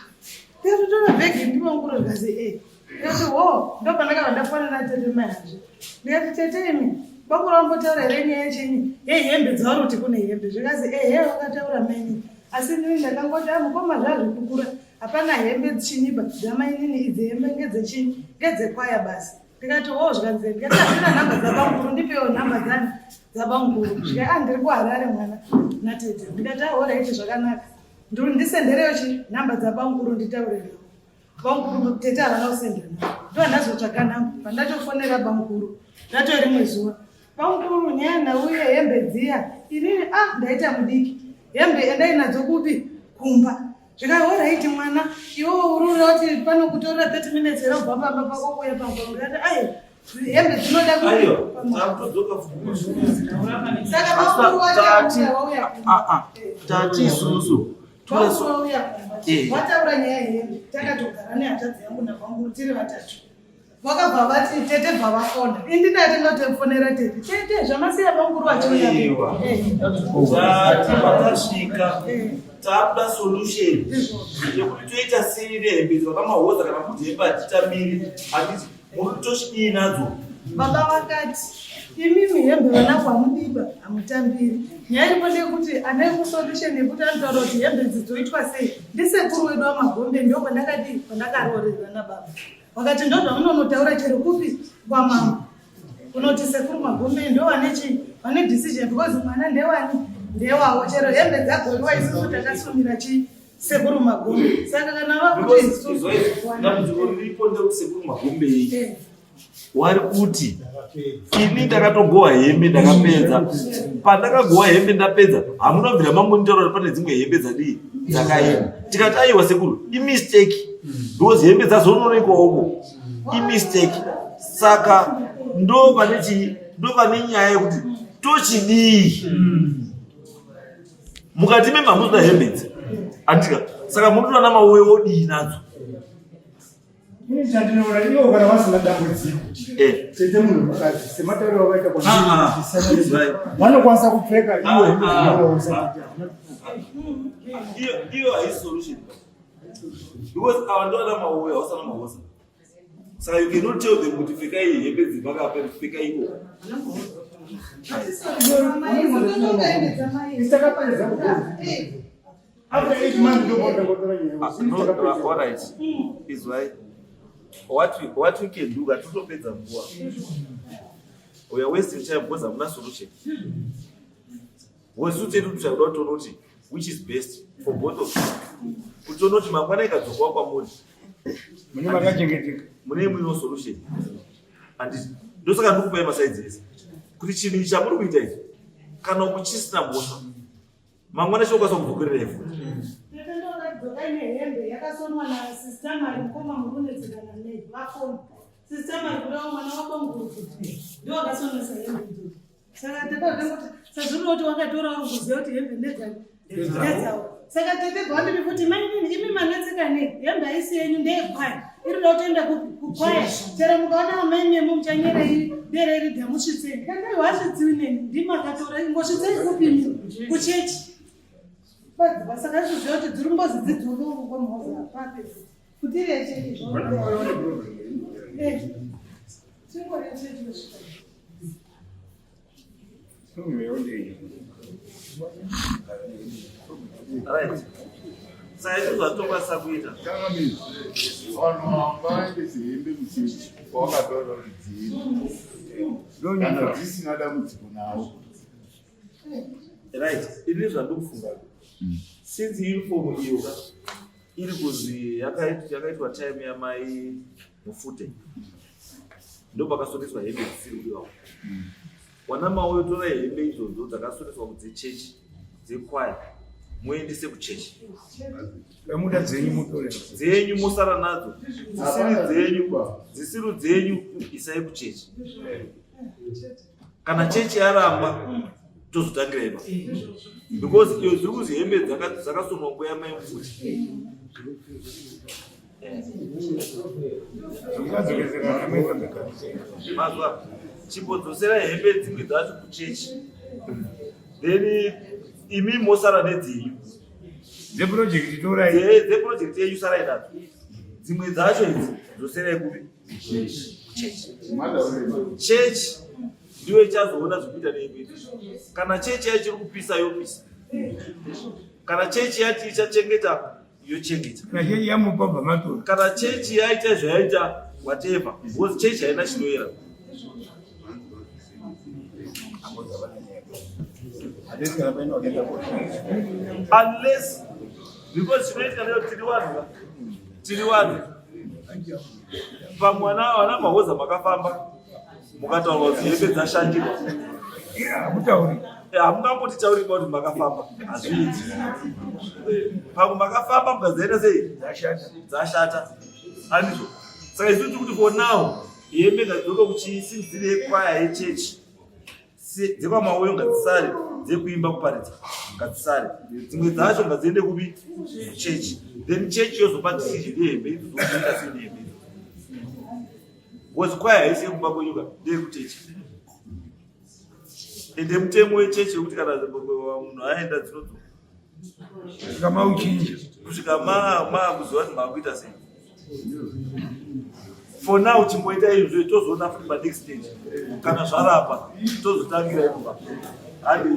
ndikatotora bhegi ndibamukuru zvikanzi eh Ndikati ho, ndopandakabva ndafona natete mai hazvi. Ndikati tete imi, bakuru vambotaura here nyaya yechinyi? Yehembe dzavari kuti kune hembe. Zvikazi ehe vakataura mainini. Asi inini ndakangoti ah mukoma zvazvikukura. Hapana hembe chinyiba dzamainini idzi hembe ngedzechinyi ngedzekwaya basi. Ndikati ho zvikanzi ndikati handina nhamba dzabamukuru ndipewo nhamba dzani dzabamukuru. Zvikai ah ndiri kuHarare mwana natete. Ndikati ah horaiti zvakanaka. Ndisenderewo chi nhamba dzabamukuru nditaure navo. Bamukuru tete havana kusenda nhamba. Ndivo ndazotsvaga nhamba pandatofonera bamukuru. Rato rimwe zuva. Bamukuru nyaya ndauye hembe dziya. Inini ah ndaita mudiki. Hembe endai nadzo kupi? Kumba. Zvikai horaiti mwana iwewe uri urira kuti panokutorera 30 minutes here kubva pamba pako kuuya pamba. Ndikati ai hembe dzinoda Aiwa, takutodzoka futi. Saka bamukuru wacho wauya. Ah ah. Tati isusu Eh. Wataura nyaya yehembe takatogara nehanzvadzi yangu nabamukuru tiri vatatu vakabva vati tete bva vafona indi ndati ndotofonera tete tete zvamasiya bamukuru vachiuya Tati patasvika takuda solution yekuti toita sei nehembe dzakamahoza kana kuti hembe hatitamiri handiti Muri tochidii nadzo? Baba vakati imimi hembe vana kwamudiba hamutambiri. Nyaya iripo ndeyekuti ane solution yekuti anotaura kuti hembe idzi dzoitwa sei ndisekuru wedu waMagombe ndo kwandakadii kwandakaroorerwa nababa. Vakati ndozvamunonotaura chero kupi kwamambo kunoti sekuru Magombe ndo vane chii vane decision because mwana ndewani ndewavo chero hembe dzagoriwa isusu takasumira chii Sekuru Magombe. Saka kana vakuti isusu dambudziko riripo ndekuti sekuru Magombe iyi wari kuti ini ndakatogowa hembe ndakapedza pandakagowa hembe ndapedza hamuna kubvira mambonditaura kuti pane dzimwe hembe dzadii dzakaenda tikati aiwa sekuru imistake because hembe dzazonoonekwa uko imistake saka ndo pane chii ndo pane nyaya yekuti tochidii mukati meme hamusina hembe idzi andika saka munotora namauwe wodii nadzo Ini chandinoona ivo kana vasina dambudziko eh. tete munhu mukadzi sematauriro avaita ah, ah. vanokwanisa kupfeka ivo ah, iyo haisi solution because ava ndovana mauya vasana mahosa saka you cannot tell them kuti pfekai hembe dzevakapa pfekai ivo Alright, izwai what we can do katotopedza nguva we are wasting time because hamuna solution because isu tedu tichakuda kutoona kuti which is best for both of you kutoona kuti mangwana ikadzokowa kwamuri mune makachengeteka mune muino solution handiti ndosaka ndikupai masaidzi ese kuti chinhu ichi chamuri kuita ichi kana kuchisina mhosva mangwana chinokwanisa kudzokererai futi hembe yakasonwa nasista mari mukoma muri kunetsekana nei vafona sista mari kudawo mwana wako mukuru ndiwo akasonesa hembe idzodzo saka tete vakangoti sazvinoti wakatora uri kuziva kuti hembe ndedzani ndedzawo saka tete bvandiri futi mainini imi manetseka nei hembe haisi yenyu ndeyekwaya iri kuda kutoenda kupi kukwaya chero mukaona amai memo muchanyerei dereri dhamusvitsei kandai wasvitsiwi neni ndimakatora ingosvitsei kupi imi kuchechi badziva saka zviziva kuti dziri mbozi dzidzoke uku kwamhoza pape kuti iri yechechi chingori yechechi yosvika Right. Saka izvo zvatokwanisa kuita. Vanhu havaendesi hembe muchechi kwawakatora kuti dziende kana dzisina dambudziko nawo. Right. Ini zvandikufunga. Since uniform iyo ka iri kuzi yakaitwa time yamai Mufute. Ndopakasoneswa hembe dzisiri kudiwa. Wana maoyo torai hembe idzodzo dzakasoneswa kudzechechi dzekwaya muendese kuchechi. Vamuda dzenyu mutore. Dzenyu mosara nadzo. Dzisiri dzenyu, dzisiri dzenyu isai kuchechi. Kana chechi yaramba tozotangira ipa. Because iyo dziri kuzi hembe dzakasonwa nguva yamai Mufute. Mazwa chimbodzosera hembe dzimwe dzacho kuchechi then imi mosara nedzenyu dzeprojekti torai dzeprojekti yenyu sarai nadzo dzimwe dzacho idzi dzoserai kupi kuchechi chechi ndiyo ichazoona zvekuita nehembe kana chechi yacho iri kupisa yopisa kana chechi yati ichachengeta yochengeta kana chechi yamupa bva matora kana chechi yaita zvayaita whatever because chechi haina chinoera unless because chinoitika leo tiri vanhu tiri vanhu pamwana vana mahoza makafamba mukataura kuti hembe dzashandirwa hamutauri hamungambotitauri kuti makafamba hazviiti pamwe makafamba mukazoita sei dzashata handizvo saka isu tiri kuti for now hembe ngadzidzoke kuchisinziri yekwaya yechechi dzekwamauyo ngadzisare dzekuimba kuparidza ngadzisare dzimwe dzacho ngadziende kupi kuchechi then chechi yozopa decision yehembe idzozoita sei nehembe idzo because kwaya haisi yekumba kwenyuka ndeyekuchechi ende mutemo wechechi wekuti kana munhu aenda dzinodzoka kusvika mauchinja kusvika maakuziva kuti maakuita sei for now chimboita izvo tozoona futi panext stage kana zvarapa tozotangira ipopa hadi.